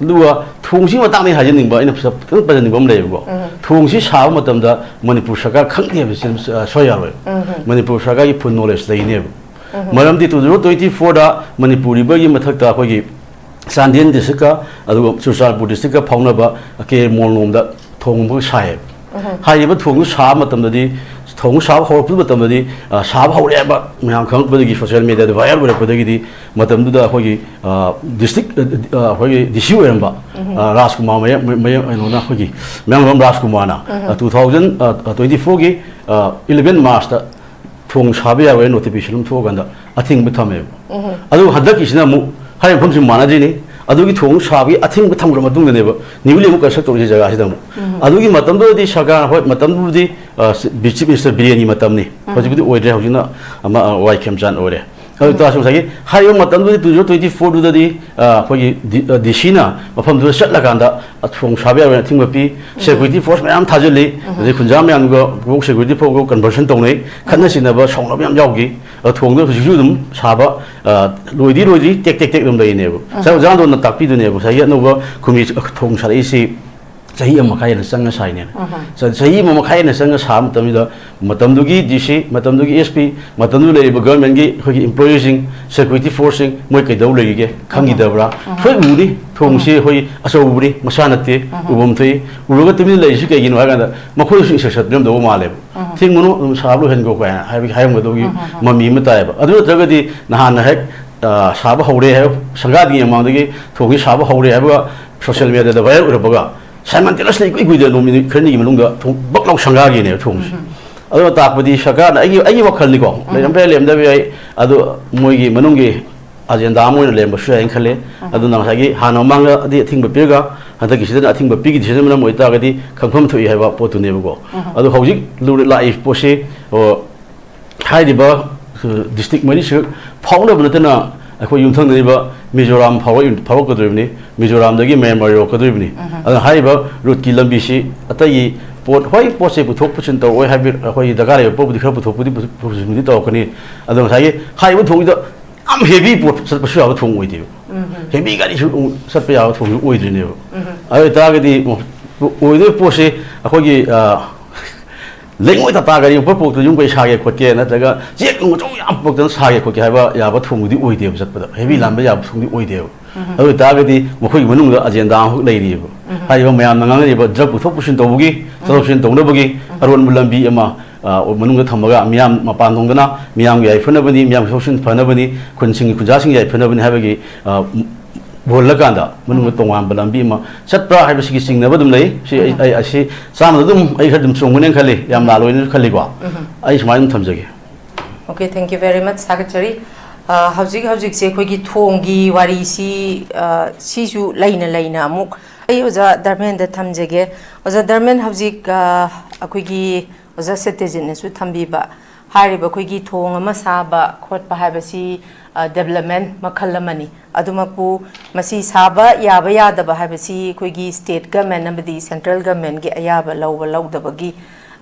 ꯑꯗꯨꯒ ꯊꯣꯡꯁꯤ ꯃꯇꯥꯡꯗ ꯑꯩ ꯍꯥꯏꯖꯅꯤꯡꯕ, ꯑꯩꯅ ꯐꯖ-, ꯈꯤꯇꯪ ꯄꯟꯖꯅꯤꯡꯕ ꯑꯃ ꯂꯩꯌꯦꯕꯀꯣ꯫ ꯊꯣꯡꯁꯤ ꯁꯥꯕ ꯃꯇꯝꯗ ꯃꯅꯤꯄꯨꯔ ꯁꯔꯀꯥꯔ ꯈꯪꯗꯦ ꯍꯥꯏꯕꯁꯤ, ꯑ, ꯁꯣꯏ ꯌꯥꯔꯣꯏ꯫ ꯃꯅꯤꯄꯨꯔ ꯁꯔꯀꯥꯔꯒꯤ ꯐꯨꯜ ꯅꯣꯂꯦꯖ ꯂꯩꯅꯦꯕ꯫ ꯃꯔꯝꯗꯤ two thousand twenty fourꯗ ꯃꯅꯤꯄꯨꯔ ꯔꯤꯚꯔꯒꯤ ꯃꯊꯛꯇ ꯑꯩꯈꯣꯏꯒꯤ ꯆꯥꯟꯗꯦꯜ ꯗꯤꯁꯇ꯭ꯔꯤꯛꯀ ꯑꯗꯨꯒ ꯆꯨꯔꯆꯥꯟꯄꯨꯔ ꯗꯤꯁꯇ꯭ꯔꯤꯛꯀ ꯐꯥꯎꯅꯕ ꯀꯦ ꯃꯣꯜꯂꯣꯝꯗ ꯊꯣꯡ ꯑꯃꯈꯛ ꯁꯥꯏꯌꯦꯕ꯫ ꯍꯥꯏꯔꯤꯕ ꯊꯣꯡꯗꯨ ꯁꯥꯕ ꯃꯇꯝꯗꯗꯤ, ꯊꯣꯡ ꯁꯥꯕ ꯍꯧꯔꯛꯄ ꯃꯇꯝꯗꯗꯤ, ꯑ, ꯁꯥꯕ ꯍꯧꯔꯦ ꯍꯥꯏꯕ ꯃꯌꯥꯝ ꯈꯪꯉꯛꯄꯗꯒꯤ, ꯁꯣꯁꯤꯌꯦꯜ ꯃꯦꯗꯤꯌꯥꯗ ꯚꯥꯏꯔꯦꯜ ꯑꯣꯏꯔꯛꯄꯗ, ꯑꯩꯈꯣꯏꯒꯤ, ꯑ, ꯗꯤꯁꯇ꯭ꯔꯤꯛ, ꯑ, ꯑ, ꯑꯩꯈꯣꯏꯒꯤ ꯗꯤ ꯁꯤ ꯑꯣꯏꯔꯝꯕ, ꯑ, ꯔꯥꯖꯀꯨꯃꯥꯔ ꯃꯌꯥ-, ꯃꯌꯥ-, ꯀꯩꯅꯣꯅ, ꯑꯩꯈꯣꯏꯒꯤ ꯃꯌꯥꯡꯂꯝꯕꯝ ꯔꯥꯖꯀꯨꯃꯥꯔꯅ, ꯑ, two thousand, ꯑ, twenty fourꯒꯤ, ꯑ, eleven Marchꯇ ꯊꯣꯡ ꯁꯥꯕ ꯌꯥꯔꯣꯏ ꯅꯣꯇꯤꯐꯤꯀꯦꯁꯟ ꯑꯃ ꯊꯣꯛꯑꯀꯥꯟꯗ ꯑꯊꯤꯡꯕ ꯊꯝꯃꯦꯕ꯫ ꯑꯗꯨ ꯍꯟꯗꯛꯀꯤꯁꯤꯅ ꯑꯃꯨꯛ ꯍꯥꯏꯔꯤꯕ ꯃꯐꯝꯁꯤ ꯃꯥꯟꯅꯗ꯭ꯔꯤꯅꯤ꯫ ꯑꯗꯨꯒꯤ ꯊꯣꯡ ꯁꯥꯕꯒꯤ ꯑꯊꯤꯡꯕ ꯊꯝꯈ꯭ꯔ ꯃꯇꯨꯡꯗꯅꯦꯕ ꯅ꯭ꯌꯨꯂꯤ ꯑꯃꯨꯛ ꯀꯟꯁꯇ꯭ꯔꯛ ꯇꯧꯔꯤꯁꯤ ꯖꯒꯥꯁꯤꯗ ꯑꯃꯨꯛ꯫ ꯑꯗꯨꯒꯤ ꯃꯇꯝꯗꯨꯗꯗꯤ ꯁꯔꯀꯥꯔ, ꯍꯣꯏ, ꯃꯇꯝꯗꯨꯕꯨꯗꯤ, ꯑ, ꯁꯤ-, ꯕꯤ-, ꯆꯤꯐ ꯃꯤꯅꯤꯁꯇꯔ ꯕꯤꯔꯦꯟꯒꯤ ꯃꯇꯝꯅꯤ꯫ ꯍꯧꯖꯤꯛꯄꯨꯗꯤ ꯑꯣꯏꯗ꯭ꯔꯦ, ꯍꯧꯖꯤꯛꯅ ꯑꯃ, ꯑ, ꯋꯥꯏ ꯈꯦꯝꯆꯥꯟ ꯑꯣꯏꯔꯦ꯫ ꯑꯗꯨ ꯇꯥꯔꯁꯨ ꯉꯁꯥꯏꯒꯤ ꯍꯥꯏꯔꯤꯕ ꯃꯇꯝꯗꯨꯗꯤ two thousand twenty fourꯗꯨꯗꯗꯤ, ꯑ, ꯑꯩꯈꯣꯏꯒꯤ ꯗꯤ-, ꯑ, ꯗꯤ ꯁꯤꯅ ꯃꯐꯝꯗꯨꯗ ꯆꯠꯂꯀꯥꯟꯗ ꯊꯣꯡ ꯁꯥꯕ ꯌꯥꯔꯣꯏꯅ ꯑꯊꯤꯡꯕ ꯄꯤ, ꯁꯦꯀ꯭ꯌꯨꯔꯤꯇꯤ ꯐꯣꯔꯁ ꯃꯌꯥꯝ ꯊꯥꯖꯤꯜꯂꯤ, ꯑꯗꯩ ꯈꯨꯟꯖꯥ ꯃꯌꯥꯝꯗꯨꯒ ꯁꯦꯀ꯭ꯌꯨꯔꯤꯇꯤ ꯐꯣꯔꯁꯀ ꯀꯟꯚꯔꯁꯟ ꯇꯧꯅꯩ, ꯈꯠꯅ ꯆꯩꯅꯕ, ꯁꯥꯎꯅꯕ ꯌꯥꯝ ꯌꯥꯎꯈꯤ꯫ ꯑꯗꯣ ꯊꯣꯡꯗꯣ ꯍꯧꯖꯤꯛꯁꯨ ꯑꯗꯨꯝ ꯁꯥꯕ, ꯑ, ꯂꯣꯏꯗꯤ ꯂꯣꯏꯗ꯭ꯔꯤ, ꯇꯦꯛ ꯇꯦꯛ ꯇꯦꯛ ꯑꯗꯨꯝ ꯂꯩꯔꯤꯅꯦꯕ꯫ ꯁꯥꯔ ꯑꯣꯖꯥꯗꯣꯅ ꯇꯥꯛꯄꯤꯗꯣꯏꯅꯦꯕ, ꯉꯁꯥꯏꯒꯤ ꯑꯅꯧꯕ ꯈꯨꯃꯤ ꯊꯣꯡ ꯁꯥꯔꯛꯏꯁꯤ ꯆꯍꯤ ꯑꯃ ꯃꯈꯥꯏ ꯍꯦꯟꯅ ꯆꯪꯉ ꯁꯥꯏꯅꯦꯅ꯫ ꯆ-, ꯆꯍꯤ ꯑꯃ ꯃꯈꯥꯏ ꯍꯦꯟꯅ ꯆꯪꯉ ꯁꯥꯕ ꯃꯇꯝꯁꯤꯗ, ꯃꯇꯝꯗꯨꯒꯤ ꯗꯤ ꯁꯤ, ꯃꯇꯝꯗꯨꯒꯤ ꯑꯦꯁ ꯄꯤ, ꯃꯇꯝꯗꯨꯗ ꯂꯩꯔꯤꯕ ꯒꯚꯔꯟꯃꯦꯟꯒꯤ ꯑꯩꯈꯣꯏꯒꯤ ꯏꯝꯄ꯭ꯂꯣꯌꯤꯁꯤꯡ, ꯁꯦꯀ꯭ꯌꯨꯔꯤꯇꯤ ꯐꯣꯔꯁꯁꯤꯡ, ꯃꯣꯏ ꯀꯩꯗꯧ ꯂꯩꯔꯤꯒꯦ ꯈꯪꯈꯤꯗꯕ꯭ꯔꯥ? ꯁꯣꯏ ꯎꯕꯅꯤ, ꯊꯣꯡꯁꯤ ꯑꯩꯈꯣꯏ ꯑꯆꯧꯕꯅꯤ, ꯃꯆꯥ ꯅꯠꯇꯦ, ꯎꯕꯝ ꯊꯣꯛꯏ꯫ ꯎꯔꯒ ꯇꯨꯃꯤꯟꯅ ꯂꯩꯔꯤꯁꯤ ꯀꯩꯒꯤꯅꯣ ꯍꯥꯏ ꯀꯥꯟꯗ, ꯃꯈꯣꯏꯗꯁꯨ ꯏꯟꯁꯇ꯭ꯔꯛꯁꯟ ꯄꯤꯔꯝꯗꯧꯕ ꯃꯥꯜꯂꯦꯕ꯫ ꯊꯤꯡꯒꯅꯨ, ꯑꯗꯨꯝ ꯁꯥꯕ ꯂꯣꯏꯍꯟꯈꯣ ꯀꯥꯏꯅ ꯍꯥꯏꯕꯒꯤ, ꯍꯥꯏꯔꯝꯒꯗꯧꯒꯤ ꯃꯃꯤ ꯑꯃ ꯇꯥꯏꯌꯦꯕ꯫ ꯑꯗꯨ ꯅꯠꯇ꯭ꯔꯒꯗꯤ ꯅꯍꯥꯟꯅ ꯍꯦꯛ, ꯑ, ꯁꯥꯕ ꯍꯧꯔꯦ ꯍꯥꯏꯕ ꯁꯪꯒꯥꯗ꯭ꯔꯤꯉꯩ ꯃꯃꯥꯡꯗꯒꯤ ꯊꯣꯡꯁꯤ ꯁꯥꯕ ꯍꯧꯔꯦ ꯍꯥꯏꯕꯒ ꯁꯣꯁꯤꯌꯦꯜ ꯃꯦꯗꯤꯌꯥꯗ ꯚꯥꯏꯔꯦꯜ ꯑꯣꯏꯔꯛꯄꯒ, ꯁꯥꯏꯃꯟꯇꯦꯅꯁꯂꯤ ꯏꯀꯨꯏ ꯀꯨꯏꯗꯅ ꯅꯨꯃꯤꯠ ꯈꯔꯅꯤꯒꯤ ꯃꯅꯨꯡꯗ ꯊꯣꯡ ꯕꯛ ꯂꯥꯎ ꯁꯪꯒꯥꯈꯤꯅꯦꯕ ꯊꯣꯡꯁꯦ꯫ ꯑꯗꯨꯅ ꯇꯥꯛꯄꯗꯤ ꯁꯔꯀꯥꯔꯅ, ꯑꯩꯒꯤ, ꯑꯩꯒꯤ ꯋꯥꯈꯜꯅꯤꯀꯣ, ꯂꯩꯔꯝꯕ ꯌꯥꯏ, ꯂꯩꯔꯝꯗꯕ ꯌꯥꯏ, ꯑꯗꯣ ꯃꯣꯏꯒꯤ ꯃꯅꯨꯡꯒꯤ ꯑꯖꯦꯟꯗꯥ ꯑꯃ ꯑꯣꯏꯅ ꯂꯩꯔꯝꯕꯁꯨ ꯌꯥꯏꯅ ꯈꯜꯂꯦ꯫ ꯑꯗꯨꯅ ꯉꯁꯥꯏꯒꯤ ꯍꯥꯟꯅ ꯃꯃꯥꯡꯗꯗꯤ ꯑꯊꯤꯡꯕ ꯄꯤꯔꯒ ꯍꯟꯗꯛꯀꯤꯁꯤꯗꯅ ꯑꯊꯤꯡꯕ ꯄꯤꯈꯤꯗ꯭ꯔꯤꯁꯤꯅ ꯃꯔꯝ ꯑꯣꯏꯇꯥꯔꯒꯗꯤ ꯈꯪꯐꯝ ꯊꯣꯛꯏ ꯍꯥꯏꯕ ꯄꯣꯠꯇꯨꯅꯦꯕꯀꯣ꯫ ꯑꯗꯣ ꯍꯧꯖꯤꯛ ꯂꯨꯔ-, ꯂꯥꯛꯏ ꯄꯣꯠꯁꯤ, ꯑꯣ, ꯍꯥꯏꯔꯤꯕ, ꯑ, ꯗꯤꯁꯇ꯭ꯔꯤꯛ ꯃꯔꯤꯁꯤꯈꯛ ꯐꯥꯎꯅꯕ ꯅꯠꯇꯅ ꯑꯩꯈꯣꯏ ꯌꯨꯝꯊꯪꯅꯔꯤꯕ ꯃꯤꯖꯣꯔꯥꯝ ꯐꯥꯎꯔꯛ-, ꯐꯥꯎꯔꯛꯀꯗꯧꯔꯤꯕꯅꯤ, ꯃꯤꯖꯣꯔꯥꯝꯗꯒꯤ ꯃ꯭ꯌꯥꯟꯃꯥꯔ ꯌꯧꯔꯛꯀꯗꯧꯔꯤꯕꯅꯤ꯫ ꯑꯗꯨꯅ ꯍꯥꯏꯔꯤꯕ ꯔꯨꯠꯀꯤ ꯂꯝꯕꯤꯁꯤ ꯑꯇꯩꯒꯤ ꯄꯣꯠ, ꯍꯣꯏ, ꯄꯣꯠꯁꯦ ꯄꯨꯊꯣꯛ ꯄꯨꯁꯤꯟ ꯇꯧꯔꯛꯑꯣꯏ ꯍꯥꯏꯕ, ꯑꯩꯈꯣꯏꯒꯤ ꯗꯔꯀꯥꯔ ꯂꯩꯕ ꯄꯣꯠꯄꯨꯗꯤ ꯈꯔ ꯄꯨꯊꯣꯛꯄꯗꯤ, ꯄꯨꯁꯤꯟꯕꯨꯗꯤ ꯇꯧꯔꯛꯀꯅꯤ꯫ ꯑꯗꯣ ꯉꯁꯥꯏꯒꯤ ꯍꯥꯏꯔꯤꯕ ꯊꯣꯡꯁꯤꯗ ꯌꯥꯝ ꯍꯦꯚꯤ ꯄꯣꯠ ꯆꯠꯄꯁꯨ ꯌꯥꯕ ꯊꯣꯡ ꯑꯣꯏꯗꯦꯕ꯫ ꯍꯦꯚꯤ ꯒꯥꯔꯤꯁꯨ ꯆꯠꯄ ꯌꯥꯕ ꯊꯣꯡꯁꯨ ꯑꯣꯏꯗ꯭ꯔꯤꯅꯦꯕ꯫ ꯑꯗꯨ ꯑꯣꯏꯇꯥꯔꯒꯗꯤ ꯑꯣꯏꯗꯣꯏ ꯄꯣꯠꯁꯦ ꯑꯩꯈꯣꯏꯒꯤ, ꯑ, ꯂꯩꯉꯣꯏ ꯇꯥꯇꯥ ꯒꯥꯔꯤ ꯄꯣꯠ ꯄꯣꯛꯇ ꯌꯨꯝ ꯀꯩ ꯁꯥꯒꯦ ꯈꯣꯠꯀꯦ, ꯅꯠꯇ꯭ꯔꯒ ꯆꯦꯛ ꯅꯨꯡ ꯑꯆꯧꯕ ꯌꯥꯝ ꯄꯣꯛꯇꯅ ꯁꯥꯒꯦ ꯈꯣꯠꯀꯦ ꯍꯥꯏꯕ ꯌꯥꯕ ꯊꯣꯡꯗꯨꯗꯤ ꯑꯣꯏꯗꯦꯕ ꯆꯠꯄꯗ, ꯍꯦꯚꯤ ꯂꯥꯟꯕ ꯌꯥꯕ ꯊꯣꯡꯗꯤ ꯑꯣꯏꯗꯦꯕ꯫ ꯑꯗꯨ ꯑꯣꯏꯇꯥꯔꯒꯗꯤ ꯃꯈꯣꯏꯒꯤ ꯃꯅꯨꯡꯗ ꯑꯖꯦꯟꯗꯥ ꯑꯃꯈꯛ ꯂꯩꯔꯤꯑꯕ꯫ ꯍꯥꯏꯔꯤꯕ ꯃꯌꯥꯝꯅ ꯉꯥꯡꯅꯔꯤꯕ ꯗ꯭ꯔꯒ ꯄꯨꯊꯣꯛ ꯄꯨꯁꯤꯟ ꯇꯧꯕꯒꯤ, ꯆꯠꯊꯣꯛ ꯆꯠꯁꯤꯟ ꯇꯧꯅꯕꯒꯤ ꯑꯔꯣꯟꯕ ꯂꯝꯕꯤ ꯑꯃ, ꯑ, ꯃꯅꯨꯡꯗ ꯊꯝꯃꯒ ꯃꯤꯌꯥꯝ ꯃꯄꯥꯟ ꯊꯣꯡꯗꯅ ꯃꯤꯌꯥꯝꯒꯤ ꯌꯥꯏꯐꯅꯕꯅꯤ, ꯃꯤꯌꯥꯝꯒꯤ ꯆꯠꯊꯣꯛ ꯆꯠꯁꯤꯟ ꯐꯅꯕꯅꯤ, ꯈꯨꯟꯁꯤꯡꯒꯤ ꯈꯨꯟꯖꯥꯁꯤꯡꯒꯤ ꯌꯥꯏꯐꯅꯕꯅꯤ ꯍꯥꯏꯕꯒꯤ, ꯑ, ꯍꯣꯜꯂꯀꯥꯟꯗ ꯃꯅꯨꯡꯗ ꯇꯣꯉꯥꯟꯕ ꯂꯝꯕꯤ ꯑꯃ ꯆꯠꯄ꯭ꯔꯥ ꯍꯥꯏꯕꯁꯤꯒꯤ ꯆꯤꯡꯅꯕ ꯑꯗꯨꯝ ꯂꯩ꯫ ꯁꯤ ꯑꯩ, ꯑꯩ, ꯑꯁꯤ ꯆꯥꯝꯃꯗ ꯑꯗꯨꯝ ꯑꯩ ꯈꯔ ꯑꯗꯨꯝ ꯆꯨꯝꯒꯅꯦꯅ ꯈꯜꯂꯤ, ꯌꯥꯝ ꯂꯥꯜꯂꯣꯏꯅ ꯈꯜꯂꯤꯀꯣ꯫ ꯑꯩ ꯁꯨꯃꯥꯏꯅ ꯑꯗꯨꯝ ꯊꯝꯖꯒꯦ꯫ Okay, thank you very much, ꯊꯥꯒꯠꯆꯔꯤ꯫ ꯑ, ꯍꯧꯖꯤꯛ ꯍꯧꯖꯤꯛꯁꯦ ꯑꯩꯈꯣꯏꯒꯤ ꯊꯣꯡꯒꯤ ꯋꯥꯔꯤꯁꯤ, ꯑ, ꯁꯤꯁꯨ ꯂꯩꯅ ꯂꯩꯅ ꯑꯃꯨꯛ ꯑꯩ ꯑꯣꯖꯥ ꯙꯔꯃꯦꯟꯗ ꯊꯝꯖꯒꯦ꯫ ꯑꯣꯖꯥ ꯙꯔꯃꯦꯟ, ꯍꯧꯖꯤꯛ, ꯑ, ꯑꯩꯈꯣꯏꯒꯤ ꯑꯣꯖꯥ ꯁꯇ꯭ꯌꯖꯤꯠꯅꯁꯨ ꯊꯝꯕꯤꯕ ꯍꯥꯏꯔꯤꯕ ꯑꯩꯈꯣꯏꯒꯤ ꯊꯣꯡ ꯑꯃ ꯁꯥꯕ ꯈꯣꯠꯄ ꯍꯥꯏꯕꯁꯤ, ꯑ, development ꯃꯈꯜ ꯑꯃꯅꯤ꯫ ꯑꯗꯨꯃꯛꯄꯨ ꯃꯁꯤ ꯁꯥꯕ ꯌꯥꯕ ꯌꯥꯗꯕ ꯍꯥꯏꯕꯁꯤ ꯑꯩꯈꯣꯏꯒꯤ state government ꯑꯃꯗꯤ central governmentꯀꯤ ꯑꯌꯥꯕ ꯂꯧꯕ ꯂꯧꯗꯕꯒꯤ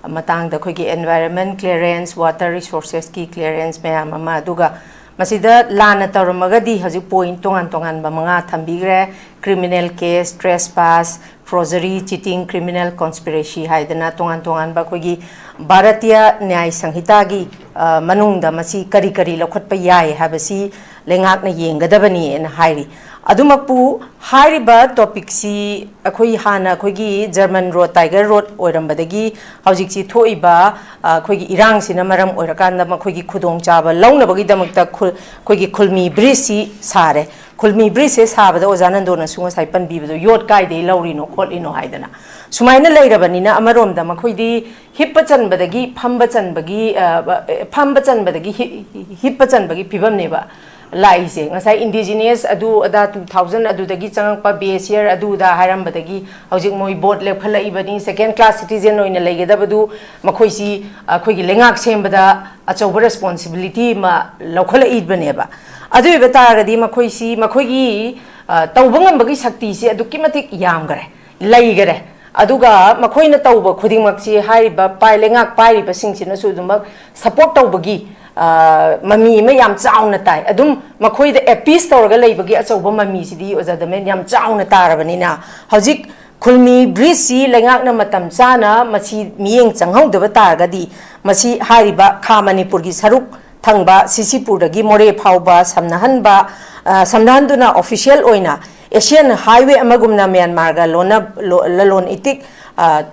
ꯃꯇꯥꯡꯗ ꯑꯩꯈꯣꯏꯒꯤ environment clearance, water resourcesꯀꯤ clearance ꯃꯌꯥꯝ ꯑꯃ, ꯑꯗꯨꯒ ꯃꯁꯤꯗ ꯂꯥꯟꯅ ꯇꯧꯔꯝꯃꯒꯗꯤ ꯍꯧꯖꯤꯛ point ꯇꯣꯉꯥꯟ ꯇꯣꯉꯥꯟꯕ ꯃꯉꯥ ꯊꯝꯕꯤꯈ꯭ꯔꯦ: criminal case, trespass, forgery, cheating, criminal conspiracy ꯍꯥꯏꯗꯅ ꯇꯣꯉꯥꯟ ꯇꯣꯉꯥꯟꯕ ꯑꯩꯈꯣꯏꯒꯤ ꯚꯥꯔꯇꯤꯌ ꯅ꯭ꯌꯥꯌ ꯁꯪꯍꯤꯇꯥꯒꯤ, ꯑ, ꯃꯅꯨꯡꯗ ꯃꯁꯤ ꯀꯔꯤ ꯀꯔꯤ ꯂꯧꯈꯠꯄ ꯌꯥꯏ ꯍꯥꯏꯕꯁꯤ ꯂꯩꯉꯥꯛꯅ ꯌꯦꯡꯒꯗꯕꯅꯤꯅ ꯍꯥꯏꯔꯤ꯫ ꯑꯗꯨꯃꯛꯄꯨ ꯍꯥꯏꯔꯤꯕ topicꯁꯤ ꯑꯩꯈꯣꯏ ꯍꯥꯟꯅ ꯑꯩꯈꯣꯏꯒꯤ German road, Tiger Road ꯑꯣꯏꯔꯝꯕꯗꯒꯤ ꯍꯧꯖꯤꯛꯁꯤ ꯊꯣꯛꯏꯕ, ꯑ, ꯑꯩꯈꯣꯏꯒꯤ ꯏꯔꯥꯡꯁꯤꯅ ꯃꯔꯝ ꯑꯣꯏꯔꯀꯥꯟꯗ ꯃꯈꯣꯏꯒꯤ ꯈꯨꯗꯣꯡꯆꯥꯕ ꯂꯧꯅꯕꯒꯤꯗꯃꯛꯇ ꯈꯨꯜ-, ꯑꯩꯈꯣꯏꯒꯤ ꯈꯨꯜꯃꯤ bridgeꯁꯤ ꯁꯥꯔꯦ꯫ ꯈꯨꯜꯃꯤ bridgeꯁꯦ ꯁꯥꯕꯗ ꯑꯣꯖꯥ ꯅꯟꯗꯣꯅꯁꯨ ꯉꯁꯥꯏ ꯄꯟꯕꯤꯕꯗꯣ, ꯌꯣꯠ ꯀꯥꯏꯗꯒꯤ ꯂꯧꯔꯤꯅꯣ ꯈꯣꯠꯂꯤꯅꯣ ꯍꯥꯏꯗꯅ꯫ ꯁꯨꯃꯥꯏꯅ ꯂꯩꯔꯕꯅꯤꯅ ꯑꯃꯔꯣꯝꯗ ꯃꯈꯣꯏꯗꯤ ꯍꯤꯞꯄ ꯆꯟꯕꯗꯒꯤ ꯐꯝꯕ ꯆꯟꯕꯒꯤ, ꯑ, ꯐꯝꯕ ꯆꯟꯕꯗꯒꯤ ꯍꯤ-, ꯍꯤꯞꯄ ꯆꯟꯕꯒꯤ ꯐꯤꯕꯝꯅꯦꯕ ꯂꯥꯛꯏꯁꯦ꯫ ꯉꯁꯥꯏ indigenous ꯑꯗꯨ ꯑꯗꯥ two thousand ꯑꯗꯨꯗꯒꯤ ꯆꯪꯉꯛꯄ base year ꯑꯗꯨ ꯑꯗꯥ ꯍꯥꯏꯔꯝꯕꯗꯒꯤ ꯍꯧꯖꯤꯛ ꯃꯣꯏ vote ꯂꯦꯞꯈꯠꯂꯛꯏꯕꯅꯤ, second class citizen ꯑꯣꯏꯅ ꯂꯩꯒꯗꯕꯗꯨ ꯃꯈꯣꯏꯁꯤ ꯑꯩꯈꯣꯏꯒꯤ ꯂꯩꯉꯥꯛ ꯁꯦꯝꯕꯗ ꯑꯆꯧꯕ responsibility ꯑꯃ ꯂꯧꯈꯠꯂꯛꯏꯕꯅꯦꯕ꯫ ꯑꯗꯨ ꯑꯣꯏꯕ ꯇꯥꯔꯒꯗꯤ ꯃꯈꯣꯏꯁꯤ, ꯃꯈꯣꯏꯒꯤ, ꯑ, ꯇꯧꯕ ꯉꯝꯕꯒꯤ ꯁꯛꯇꯤꯁꯤ ꯑꯗꯨꯛꯀꯤ ꯃꯇꯤꯛ ꯌꯥꯝꯈꯔꯦ, ꯂꯩꯈꯔꯦ꯫ ꯑꯗꯨꯒ ꯃꯈꯣꯏꯅ ꯇꯧꯕ ꯈꯨꯗꯤꯡꯃꯛꯁꯤ ꯍꯥꯏꯔꯤꯕ ꯄꯥꯏ ꯂꯩꯉꯥꯛ ꯄꯥꯏꯔꯤꯕꯁꯤꯡꯁꯤꯅꯁꯨ ꯑꯗꯨꯃꯛ ꯁꯄꯣꯔꯠ ꯇꯧꯕꯒꯤ, ꯑ, ꯃꯃꯤ ꯑꯃ ꯌꯥꯝ ꯆꯥꯎꯅ ꯇꯥꯏ꯫ ꯑꯗꯨꯝ ꯃꯈꯣꯏꯗ ꯑꯦꯄꯤꯁ ꯇꯧꯔꯒ ꯂꯩꯕꯒꯤ ꯑꯆꯧꯕ ꯃꯃꯤꯁꯤꯗꯤ ꯑꯣꯖꯥ ꯗꯃꯦꯟ ꯌꯥꯝ ꯆꯥꯎꯅ ꯇꯥꯔꯕꯅꯤꯅ, ꯍꯧꯖꯤꯛ ꯈꯨꯜꯃꯤ ꯕ꯭ꯔꯤꯖꯁꯤ ꯂꯩꯉꯥꯛꯅ ꯃꯇꯝ ꯆꯥꯅ ꯃꯁꯤ ꯃꯤꯠꯌꯦꯡ ꯆꯪꯍꯧꯗꯕ ꯇꯥꯔꯒꯗꯤ, ꯃꯁꯤ ꯍꯥꯏꯔꯤꯕ ꯈꯥ ꯃꯅꯤꯄꯨꯔꯒꯤ ꯁꯔꯨꯛ ꯊꯪꯕ ꯁꯤꯁꯤꯄꯨꯔꯗꯒꯤ ꯃꯣꯔꯦ ꯐꯥꯎꯕ ꯁꯝꯅꯍꯟꯕ, ꯑ, ꯁꯝꯅꯍꯟꯗꯨꯅ ꯑꯣꯐꯤꯁꯤꯌꯦꯜ ꯑꯣꯏꯅ ꯑꯦꯁꯤꯌꯥꯟ ꯍꯥꯏꯋꯦ ꯑꯃꯒꯨꯝꯅ ꯃ꯭ꯌꯥꯟꯃꯥꯔꯒ ꯂꯣꯟꯅ-, ꯂꯣ-, ꯂꯂꯣꯟ ꯏꯇꯤꯛ, ꯑ,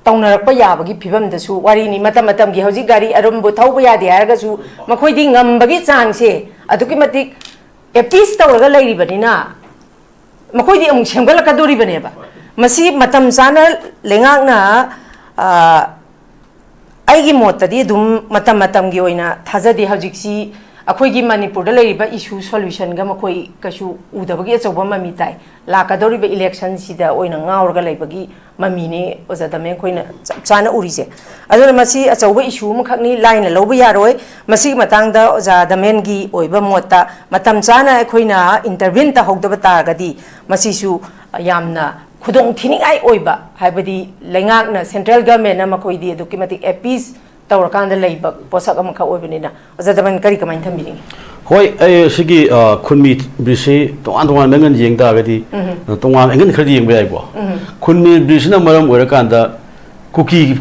ꯇꯧꯅꯔꯛꯄ ꯌꯥꯕꯒꯤ ꯐꯤꯕꯝꯗꯁꯨ ꯋꯥꯔꯤꯅꯤ꯫ ꯃꯇꯝ ꯃꯇꯝꯒꯤ ꯍꯧꯖꯤꯛ ꯒꯥꯔꯤ ꯑꯔꯨꯝꯕ ꯊꯧꯕ ꯌꯥꯗꯦ ꯍꯥꯏꯔꯒꯁꯨ ꯃꯈꯣꯏꯗꯤ ꯉꯝꯕꯒꯤ ꯆꯥꯡꯁꯦ ꯑꯗꯨꯛꯀꯤ ꯃꯇꯤꯛ ꯑꯦꯄꯤꯁ ꯇꯧꯔꯒ ꯂꯩꯔꯤꯕꯅꯤꯅ, ꯃꯈꯣꯏꯗꯤ ꯑꯃꯨꯛ ꯁꯦꯝꯒꯠꯂꯛꯀꯗꯣꯔꯤꯕꯅꯦꯕ꯫ ꯃꯁꯤ ꯃꯇꯝ ꯆꯥꯅ ꯂꯩꯉꯥꯛꯅ, ꯑ, ꯑꯩꯒꯤ ꯃꯣꯠꯇꯗꯤ ꯑꯗꯨꯝ ꯃꯇꯝ ꯃꯇꯝꯒꯤ ꯑꯣꯏꯅ ꯊꯥꯖꯗꯦ꯫ ꯍꯧꯖꯤꯛꯁꯤ ꯑꯩꯈꯣꯏꯒꯤ ꯃꯅꯤꯄꯨꯔꯗ ꯂꯩꯔꯤꯕ ꯏꯁꯨ ꯁꯣꯂꯨꯁꯟꯒ ꯃꯈꯣꯏ ꯀꯩꯁꯨ ꯎꯗꯕꯒꯤ ꯑꯆꯧꯕ ꯃꯃꯤ ꯇꯥꯏ꯫ ꯂꯥꯛꯀꯗꯧꯔꯤꯕ ꯏꯂꯦꯛꯁꯟꯁꯤꯗ ꯑꯣꯏꯅ ꯉꯥꯎꯔꯒ ꯂꯩꯕꯒꯤ ꯃꯃꯤꯅꯤ ꯑꯣꯖꯥ ꯗꯃꯦꯟ ꯑꯩꯈꯣꯏꯅ ꯆꯞ ꯆꯥꯅ ꯎꯔꯤꯁꯦ꯫ ꯑꯗꯨꯅ ꯃꯁꯤ ꯑꯆꯧꯕ ꯏꯁꯨ ꯑꯃꯈꯛꯅꯤ, ꯂꯥꯏꯅ ꯂꯧꯕ ꯌꯥꯔꯣꯏ꯫ ꯃꯁꯤꯒꯤ ꯃꯇꯥꯡꯗ ꯑꯣꯖꯥ ꯗꯃꯦꯟꯒꯤ ꯑꯣꯏꯕ ꯃꯣꯠꯇ ꯃꯇꯝ ꯆꯥꯅ ꯑꯩꯈꯣꯏꯅ ꯏꯟꯇꯔꯚꯤꯟ ꯇꯧꯍꯧꯗꯕ ꯇꯥꯔꯒꯗꯤ ꯃꯁꯤꯁꯨ ꯌꯥꯝꯅ ꯈꯨꯗꯣꯡ ꯊꯤꯅꯤꯡꯉꯥꯏ ꯑꯣꯏꯕ, ꯍꯥꯏꯕꯗꯤ ꯂꯩꯉꯥꯛꯅ, ꯁꯦꯟꯇ꯭ꯔꯦꯜ ꯒꯚꯔꯟꯃꯦꯟꯠꯅ ꯃꯈꯣꯏꯗꯤ ꯑꯗꯨꯛꯀꯤ ꯃꯇꯤꯛ ꯑꯦꯄꯤꯁ ꯇꯧꯔꯀꯥꯟꯗ ꯂꯩꯕ ꯄꯣꯠꯁꯛ ꯑꯃꯈꯛ ꯑꯣꯏꯕꯅꯤꯅ, ꯑꯣꯖꯥ ꯗꯃꯦꯟ ꯀꯔꯤ ꯀꯃꯥꯏꯅ ꯊꯝꯕꯤꯅꯤꯡꯉꯤ? ꯍꯣꯏ, ꯑꯩ ꯁꯤꯒꯤ, ꯑ, ꯈꯨꯟꯃꯤ ꯕ꯭ꯔꯤꯖꯁꯤ ꯇꯣꯉꯥꯟ ꯇꯣꯉꯥꯟꯕ ꯑꯦꯡꯒꯜ ꯌꯦꯡ ꯇꯥꯔꯒꯗꯤ, ꯎꯝ꯫ ꯑ, ꯇꯣꯉꯥꯟꯕ ꯑꯦꯡꯒꯜ ꯈꯔꯗꯤ ꯌꯦꯡꯕ ꯌꯥꯏꯀꯣ꯫ ꯎꯝ꯫ ꯈꯨꯟꯃꯤ ꯕ꯭ꯔꯤꯖꯁꯤꯅ ꯃꯔꯝ ꯑꯣꯏꯔꯀꯥꯟꯗ ꯀꯨꯀꯤ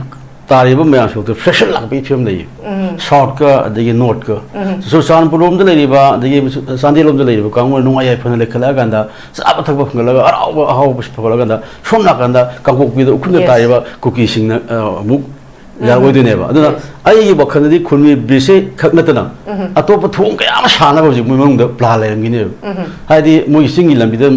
ꯇꯥꯔꯤꯕ ꯃꯌꯥꯝꯁꯤꯐꯥꯎꯗ ꯐ꯭ꯔꯦꯁꯔ ꯂꯥꯛꯄꯒꯤ ꯐꯤꯕꯝ ꯂꯩꯌꯦ꯫ ꯎꯝ꯫ ꯁꯥꯎꯠꯀ ꯑꯗꯒꯤ ꯅꯣꯔꯠꯀ꯫ ꯎꯝ꯫ ꯆꯨꯔꯆꯥꯟꯄꯨꯔ ꯂꯣꯝꯗ ꯂꯩꯔꯤꯕ, ꯑꯗꯒꯤ ꯆꯥꯟꯗꯦꯜ ꯂꯣꯝꯗ ꯂꯩꯔꯤꯕ ꯀꯥꯡꯕꯨꯅ ꯅꯨꯡꯉꯥꯏ ꯌꯥꯏꯐꯅ ꯂꯩꯈꯠꯂꯛꯑꯀꯥꯟꯗ, ꯆꯥꯕ ꯊꯛꯄ ꯐꯪꯒꯠꯂꯒ, ꯑꯔꯥꯎꯕ ꯑꯍꯥꯎꯕꯁꯨ ꯐꯪꯒꯠꯂꯀꯥꯟꯗ, ꯁꯣꯝ ꯅꯥꯀꯟꯗ ꯀꯥꯡꯄꯣꯛꯄꯤꯗ ꯎꯈ꯭ꯔꯨꯜꯗ, yes, ꯇꯥꯔꯤꯕ ꯀꯨꯀꯤꯁꯤꯡꯅ, ꯑ, ꯑꯃꯨꯛ ꯎꯝ꯫ ꯌꯥꯔꯣꯏꯗꯣꯏꯅꯦꯕ꯫ ꯑꯗꯨꯅ, yes, ꯑꯩꯒꯤ ꯋꯥꯈꯜꯗꯗꯤ ꯈꯨꯟꯃꯤ ꯕ꯭ꯔꯤꯖꯁꯦ ꯈꯛ ꯅꯠꯇꯅ, ꯎꯝ, ꯑꯇꯣꯞꯄ ꯊꯣꯡ ꯀꯌꯥ ꯑꯃ ꯁꯥꯅꯕ ꯍꯧꯖꯤꯛ ꯃꯣꯏ ꯃꯅꯨꯡꯗ ꯄ꯭ꯂꯥꯟ ꯂꯩꯔꯝꯒꯅꯦꯕ꯫ ꯎꯝ꯫ ꯍꯥꯏꯗꯤ ꯃꯣꯏꯒꯤ ꯆꯤꯡꯒꯤ ꯂꯝꯕꯤꯗ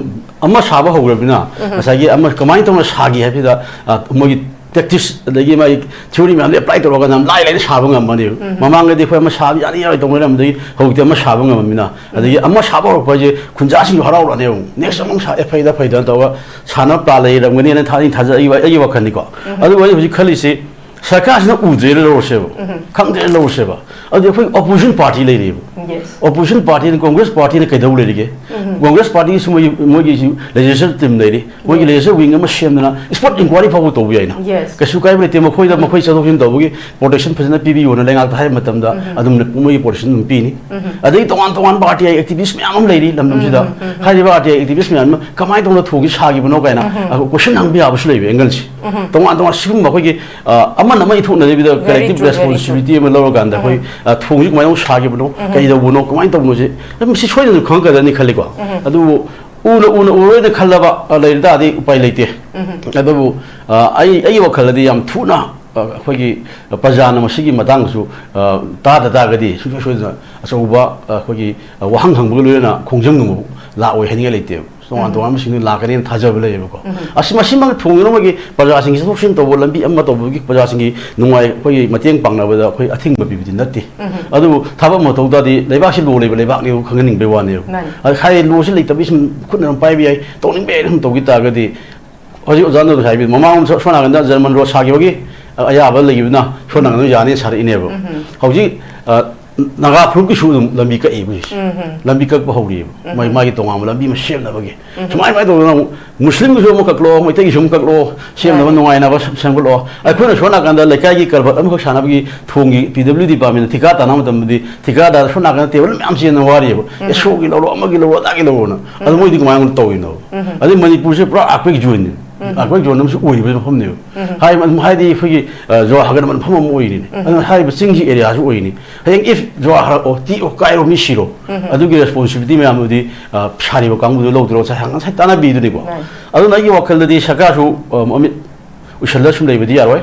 ꯑꯃ ꯁꯥꯕ ꯍꯧꯈ꯭ꯔꯕꯅꯤꯅ, ꯎꯝ, ꯉꯁꯥꯏꯒꯤ ꯑꯃ ꯀꯃꯥꯏꯅ ꯇꯧꯅ ꯁꯥꯒꯦ ꯍꯥꯏꯕꯁꯤꯗ, ꯑ, ꯃꯣꯏꯒꯤ ꯇꯦꯛꯇꯤꯛꯁ ꯑꯗꯒꯤ ꯃꯥꯒꯤ ꯊꯤꯑꯣꯔꯤ ꯃꯌꯥꯝꯗꯣ ꯑꯦꯄ꯭ꯂꯥꯏ ꯇꯧꯔꯒ ꯌꯥꯝ ꯂꯥꯏ ꯂꯥꯏꯅ ꯁꯥꯕ ꯉꯝꯃꯅꯦꯕ꯫ ꯎꯝ꯫ ꯃꯃꯥꯡꯗꯗꯤ ꯑꯩꯈꯣꯏ ꯑꯃ ꯁꯥꯕ ꯌꯥꯅꯤ ꯌꯥꯔꯣꯏ ꯇꯧꯅꯔꯝꯕꯗꯒꯤ ꯍꯧꯖꯤꯛꯇꯤ ꯑꯃ ꯁꯥꯕ ꯉꯝꯃꯕꯅꯤꯅ, ꯎꯝ, ꯑꯗꯒꯤ ꯑꯃ ꯁꯥꯕ ꯍꯧꯔꯛꯄ ꯍꯥꯏꯁꯦ ꯈꯨꯟꯖꯥꯁꯤꯡꯁꯨ ꯍꯔꯥꯎꯔꯛꯑꯅꯦꯕ꯫ ꯅꯦꯛꯁ ꯑꯃꯨꯛ ꯁꯥ-, ꯑꯦ, ꯐꯩꯗ ꯐꯩꯗ ꯇꯧꯔꯒ ꯁꯥꯟꯅꯕ ꯄ꯭ꯂꯥꯟ ꯂꯩꯔꯝꯒꯅꯤꯅ ꯊꯥ-, ꯑꯩꯅ ꯊꯥꯖꯩ, ꯑꯩꯒꯤ ꯋꯥꯈꯜꯅꯤꯀꯣ꯫ ꯎꯝ꯫ ꯑꯗꯨꯕꯨ ꯑꯩ ꯍꯧꯖꯤꯛ ꯈꯜꯂꯤꯁꯤ ꯁꯔꯀꯥꯔꯁꯤꯅ ꯎꯗ꯭ꯔꯦꯅ ꯂꯧꯔꯁꯦꯕ, ꯎꯝ, ꯈꯪꯗ꯭ꯔꯦꯅ ꯂꯧꯔꯁꯦꯕ, ꯑꯗꯨꯗꯤ ꯑꯩꯈꯣꯏ ꯑꯣꯄꯣꯖꯤꯁꯟ ꯄꯥꯔꯇꯤ ꯂꯩꯔꯤꯕ꯫ Yes. Opposition party ꯅ, Congress party ꯅ ꯀꯩꯗꯧ ꯂꯩꯔꯤꯒꯦ? Congress party ꯒꯤꯁꯨ ꯃꯣꯏ, ꯃꯣꯏꯒꯤꯁꯨ legislature team ꯂꯩꯔꯤ, ꯃꯣꯏꯒꯤ legislature wing ꯑꯃ ꯁꯦꯝꯗꯅ spot inquiry ꯐꯥꯎꯕ ꯇꯧꯕ ꯌꯥꯏꯅ꯫ Yes. ꯀꯩꯁꯨ ꯀꯥꯏꯕ ꯂꯩꯇꯦ꯫ ꯃꯈꯣꯏꯗ ꯃꯈꯣꯏ ꯆꯠꯊꯣꯛ ꯆꯠꯁꯤꯟ ꯇꯧꯕꯒꯤ protection ꯐꯖꯅ ꯄꯤꯕꯤꯌꯣꯅ ꯂꯩꯉꯥꯛꯇ ꯍꯥꯏꯕ ꯃꯇꯝꯗ ꯑꯗꯨꯝ ꯃꯣꯏꯒꯤ protection ꯑꯗꯨꯝ ꯄꯤꯅꯤ꯫ ꯑꯗꯒꯤ ꯇꯣꯉꯥꯟ ꯇꯣꯉꯥꯟꯕ R T I activist ꯃꯌꯥꯝ ꯑꯃ ꯂꯩꯔꯤ ꯂꯝꯗꯝꯁꯤꯗ꯫ ꯍꯥꯏꯔꯤꯕ R T I activist ꯃꯌꯥꯝ ꯑꯃ ꯀꯃꯥꯏꯅ ꯇꯧꯅ ꯊꯣꯡꯁꯤ ꯁꯥꯈꯤꯕꯅꯣ ꯀꯥꯏꯅ question ꯍꯪꯕ ꯌꯥꯕꯁꯨ ꯂꯩꯕ angle ꯁꯤ꯫ ꯇꯣꯉꯥꯟ ꯇꯣꯉꯥꯟ ꯁꯤꯒꯨꯝꯕ ꯑꯩꯈꯣꯏꯒꯤ, ꯑ, ꯑꯃꯅ ꯑꯃ ꯏꯊꯣꯛꯅꯗꯕꯤꯗ collective responsibility ꯑꯃ ꯂꯧꯔꯀꯥꯟꯗ ꯑꯩꯈꯣꯏ, ꯑ, ꯊꯣꯡꯁꯤ ꯀꯃꯥꯏꯅ ꯁꯥꯈꯤꯕꯅꯣ, ꯀꯩꯗꯧꯕꯅꯣ, ꯀꯃꯥꯏꯅ ꯇꯧꯕꯅꯣꯁꯦ ꯃꯁꯤ ꯁꯣꯏꯗꯅ ꯈꯪꯉꯛꯀꯗꯕꯅꯤ ꯈꯜꯂꯤꯀꯣ꯫ ꯑꯗꯨꯕꯨ ꯎꯅ ꯎꯅ ꯎꯔꯣꯏꯅ ꯈꯜꯂꯕ, ꯑ, ꯂꯩꯔ ꯇꯥꯔꯗꯤ ꯎꯄꯥꯏ ꯂꯩꯇꯦ꯫ ꯑꯗꯨꯕꯨ, ꯑ, ꯑꯩ, ꯑꯩꯒꯤ ꯋꯥꯈꯜꯗꯗꯤ ꯌꯥꯝ ꯊꯨꯅ, ꯑ, ꯑꯩꯈꯣꯏꯒꯤ ꯄ꯭ꯔꯖꯥꯅ ꯃꯁꯤꯒꯤ ꯃꯇꯥꯡꯗꯁꯨ, ꯑ, ꯇꯥꯗ ꯇꯥꯔꯒꯗꯤ ꯁꯨꯡꯁꯣꯏ ꯁꯣꯏꯗꯅ ꯑꯆꯧꯕ, ꯑ, ꯑꯩꯈꯣꯏꯒꯤ, ꯑ, ꯋꯥꯍꯪ ꯍꯪꯕꯒ ꯂꯣꯏꯅꯅ ꯈꯣꯡꯖꯪ ꯑꯃꯕꯨ ꯂꯥꯛꯑꯣꯏ ꯍꯥꯏꯅꯤꯡꯉꯥꯏ ꯂꯩꯇꯦꯕ꯫ ꯇꯣꯉꯥꯟ ꯇꯣꯉꯥꯟꯕꯁꯤꯡꯗꯨ ꯂꯥꯛꯀꯅꯦꯅ ꯊꯥꯖꯕ ꯂꯩꯌꯦꯕꯀꯣ꯫ ꯑꯁꯤ ꯃꯁꯤꯃꯛ ꯊꯣꯡꯗꯨꯅꯃꯛꯀꯤ ꯄ꯭ꯔꯖꯥꯁꯤꯡꯒꯤ ꯆꯠꯊꯣꯛ ꯆꯠꯁꯤꯟ ꯇꯧꯕ ꯂꯝꯕꯤ ꯑꯃ ꯇꯧꯕꯒꯤ ꯄ꯭ꯔꯖꯥꯁꯤꯡꯒꯤ ꯅꯨꯡꯉꯥꯏ, ꯑꯩꯈꯣꯏꯒꯤ ꯃꯇꯦꯡ ꯄꯥꯡꯅꯕꯗ ꯑꯩꯈꯣꯏ ꯑꯊꯤꯡꯕ ꯄꯤꯕꯗꯤ ꯅꯠꯇꯦ꯫ ꯑꯗꯨꯕꯨ ꯊꯕꯛ ꯑꯃ ꯇꯧ ꯇꯥꯔꯗꯤ ꯂꯩꯕꯥꯛꯁꯤ ꯂꯣ ꯂꯩꯕ ꯂꯩꯕꯥꯛꯅꯦꯕ ꯈꯪꯍꯟꯅꯤꯡꯕꯒꯤ ꯋꯥꯅꯦꯕ꯫ ꯃꯥꯅꯤ꯫ ꯑꯗ ꯍꯥꯏꯔꯤ ꯂꯣꯁꯤ ꯂꯩꯇꯕꯒꯤ ꯁꯨꯝ ꯈꯨꯠꯅ ꯑꯗꯨꯝ ꯄꯥꯏꯕ ꯌꯥꯏ, ꯇꯧꯅꯤꯡꯕ ꯌꯥꯏ ꯑꯗꯨꯝ ꯇꯧꯈꯤ ꯇꯥꯔꯒꯗꯤ ꯍꯧꯖꯤꯛ ꯑꯣꯖꯥ ꯅꯣꯔ ꯍꯥꯏꯕꯤ ꯃꯃꯥꯡ ꯁꯣ-, ꯁꯣꯝ ꯅꯥꯀꯟꯗ German road ꯁꯥꯈꯤꯕꯒꯤ ꯑꯌꯥꯕ ꯂꯩꯈꯤꯕꯅ ꯁꯣꯝ ꯅꯥꯀꯟꯗ ꯌꯥꯅꯤ ꯁꯥꯔꯛꯏꯅꯦꯕ꯫ ꯍꯧꯖꯤꯛ, ꯑ, ꯅꯥꯒꯥ ꯐꯨꯔꯨꯞꯀꯤꯁꯨ ꯑꯗꯨꯝ ꯂꯝꯕꯤ ꯀꯛꯏꯕ ꯍꯧꯖꯤꯛꯁꯦ꯫ ꯂꯝꯕꯤ ꯀꯛꯄ ꯍꯧꯔꯤꯑꯕ꯫ ꯃꯥꯏ, ꯃꯥꯒꯤ ꯇꯣꯉꯥꯟꯕ ꯂꯝꯕꯤ ꯑꯃ ꯁꯦꯝꯅꯕꯒꯤ꯫ ꯁꯨꯃꯥꯏ ꯁꯨꯃꯥꯏꯅ ꯇꯧꯗꯅ ꯑꯃꯨꯛ ꯃꯨꯁꯂꯤꯝꯒꯤꯁꯨ ꯑꯃꯨꯛ ꯀꯛꯂꯣ, ꯃꯩꯇꯩꯒꯤꯁꯨ ꯑꯃꯨꯛ ꯀꯛꯂꯣ, ꯁꯦꯝꯅꯕ ꯃꯥꯅꯤ꯫ ꯅꯨꯡꯉꯥꯏꯅꯕ ꯁꯦꯝ-, ꯁꯦꯝꯒꯠꯂꯣ꯫ ꯑꯩꯈꯣꯏꯅ ꯁꯣꯝ ꯅꯥꯀꯟꯗ ꯂꯩꯀꯥꯏꯒꯤ culvert ꯑꯃꯈꯛ ꯁꯥꯟꯅꯕꯒꯤ ꯊꯣꯡꯒꯤ P W D department ꯅ ꯊꯤꯀꯥ ꯇꯥꯟꯅꯕ ꯃꯇꯝꯗꯗꯤ ꯊꯤꯀꯥꯗꯥꯔ ꯁꯣꯝ ꯅꯥꯀꯟꯗ table ꯃꯌꯥꯝ ꯆꯦꯟꯗꯅ ꯋꯥꯔꯤꯑꯕ꯫ ꯑꯦꯁꯣꯒꯤ ꯂꯧꯔꯣ, ꯑꯃꯒꯤ ꯂꯧꯔꯣ, ꯑꯗꯥꯒꯤ ꯂꯧꯔꯣꯅ꯫ ꯑꯗꯨ ꯃꯣꯏꯗꯤ ꯀꯃꯥꯏꯅ ꯇꯧꯔꯤꯅꯣ? ꯑꯗꯩ ꯃꯅꯤꯄꯨꯔꯁꯦ ꯄꯨꯔꯥ earthquake zone ꯅꯤ꯫ Earthquake zone ꯑꯃꯁꯨ ꯑꯣꯏꯔꯤꯕ ꯃꯐꯝꯅꯦꯕ꯫ ꯍꯥꯏ-, ꯑꯗꯨꯝ ꯍꯥꯏꯗꯤ ꯑꯩꯈꯣꯏꯒꯤ, ꯑ, ꯖꯋꯥꯔ ꯍꯥꯒꯠꯅꯕ ꯃꯐꯝ ꯑꯃ ꯑꯣꯏꯔꯤꯅꯤ꯫ ꯑꯗꯨꯅ ꯍꯥꯏꯔꯤꯕ ꯆꯤꯡꯒꯤ area ꯁꯨ ꯑꯣꯏꯔꯤꯅꯤ꯫ ꯍꯌꯦꯡ if ꯖꯋꯥꯔ ꯍꯥꯒꯠꯂꯛꯑꯣ, ꯇꯤꯛꯑꯣ, ꯀꯥꯏꯔꯣ, ꯃꯤ ꯁꯤꯔꯣ, ꯑꯗꯨꯒꯤ responsibility ꯃꯌꯥꯝꯗꯨꯗꯤ, ꯑ, ꯁꯥꯔꯤꯕ ꯀꯥꯡꯕꯨꯗꯨ ꯂꯧꯗꯣꯏꯔꯣ? ꯉꯁꯥꯏ, ꯉꯁꯥꯏ ꯇꯥꯟꯅꯕꯤꯗꯨꯅꯤꯀꯣ꯫ ꯃꯥꯅꯤ꯫ ꯑꯗꯨꯅ ꯑꯩꯒꯤ ꯋꯥꯈꯜꯗꯗꯤ ꯁꯔꯀꯥꯔꯁꯨ, ꯑ, ꯃꯃꯤꯠ ꯎꯏꯁꯜꯂ ꯁꯨꯝ ꯂꯩꯕꯗꯤ ꯌꯥꯔꯣꯏ꯫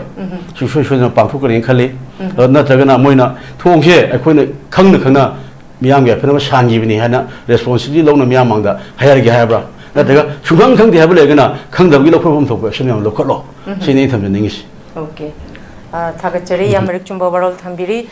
ꯁꯨꯡꯁꯣꯏ ꯁꯣꯏꯗꯅ ꯄꯥꯡꯊꯣꯛꯀꯅꯤꯅ ꯈꯜꯂꯤ꯫ ꯑ, ꯅꯠꯇ꯭ꯔꯒꯅ ꯃꯣꯏꯅ ꯊꯣꯡꯁꯦ ꯑꯩꯈꯣꯏꯅ ꯈꯪꯅ ꯈꯪꯅ ꯃꯤꯌꯥꯝꯒꯤ ꯌꯥꯏꯐꯅꯕ ꯁꯥꯟꯈꯤꯕꯅꯤ ꯍꯥꯏꯅ responsibility ꯂꯧꯅ ꯃꯤꯌꯥꯝ ꯃꯥꯡꯗ ꯍꯥꯏꯔꯒꯦ ꯍꯥꯏꯕ꯭ꯔꯥ? ꯅꯠꯇ꯭ꯔꯒ ꯁꯨꯡꯈꯪ ꯈꯪꯗꯦ ꯍꯥꯏꯕ ꯂꯩꯔꯒꯅ ꯈꯪꯗꯕꯒꯤ ꯂꯧꯐꯝ ꯊꯣꯛꯄ action ꯃꯌꯥꯝ ꯂꯧꯈꯠꯂꯣ꯫ ꯁꯤꯅꯤ ꯑꯩ ꯊꯝꯖꯅꯤꯡꯉꯤꯁꯤ꯫ Okay꯫ ꯑ, ꯊꯥꯒꯠꯆꯔꯤ, ꯌꯥꯝ ꯃꯔꯤꯛ ꯆꯨꯝꯕ ꯋꯥꯔꯣꯜ ꯊꯝꯕꯤꯔꯤ꯫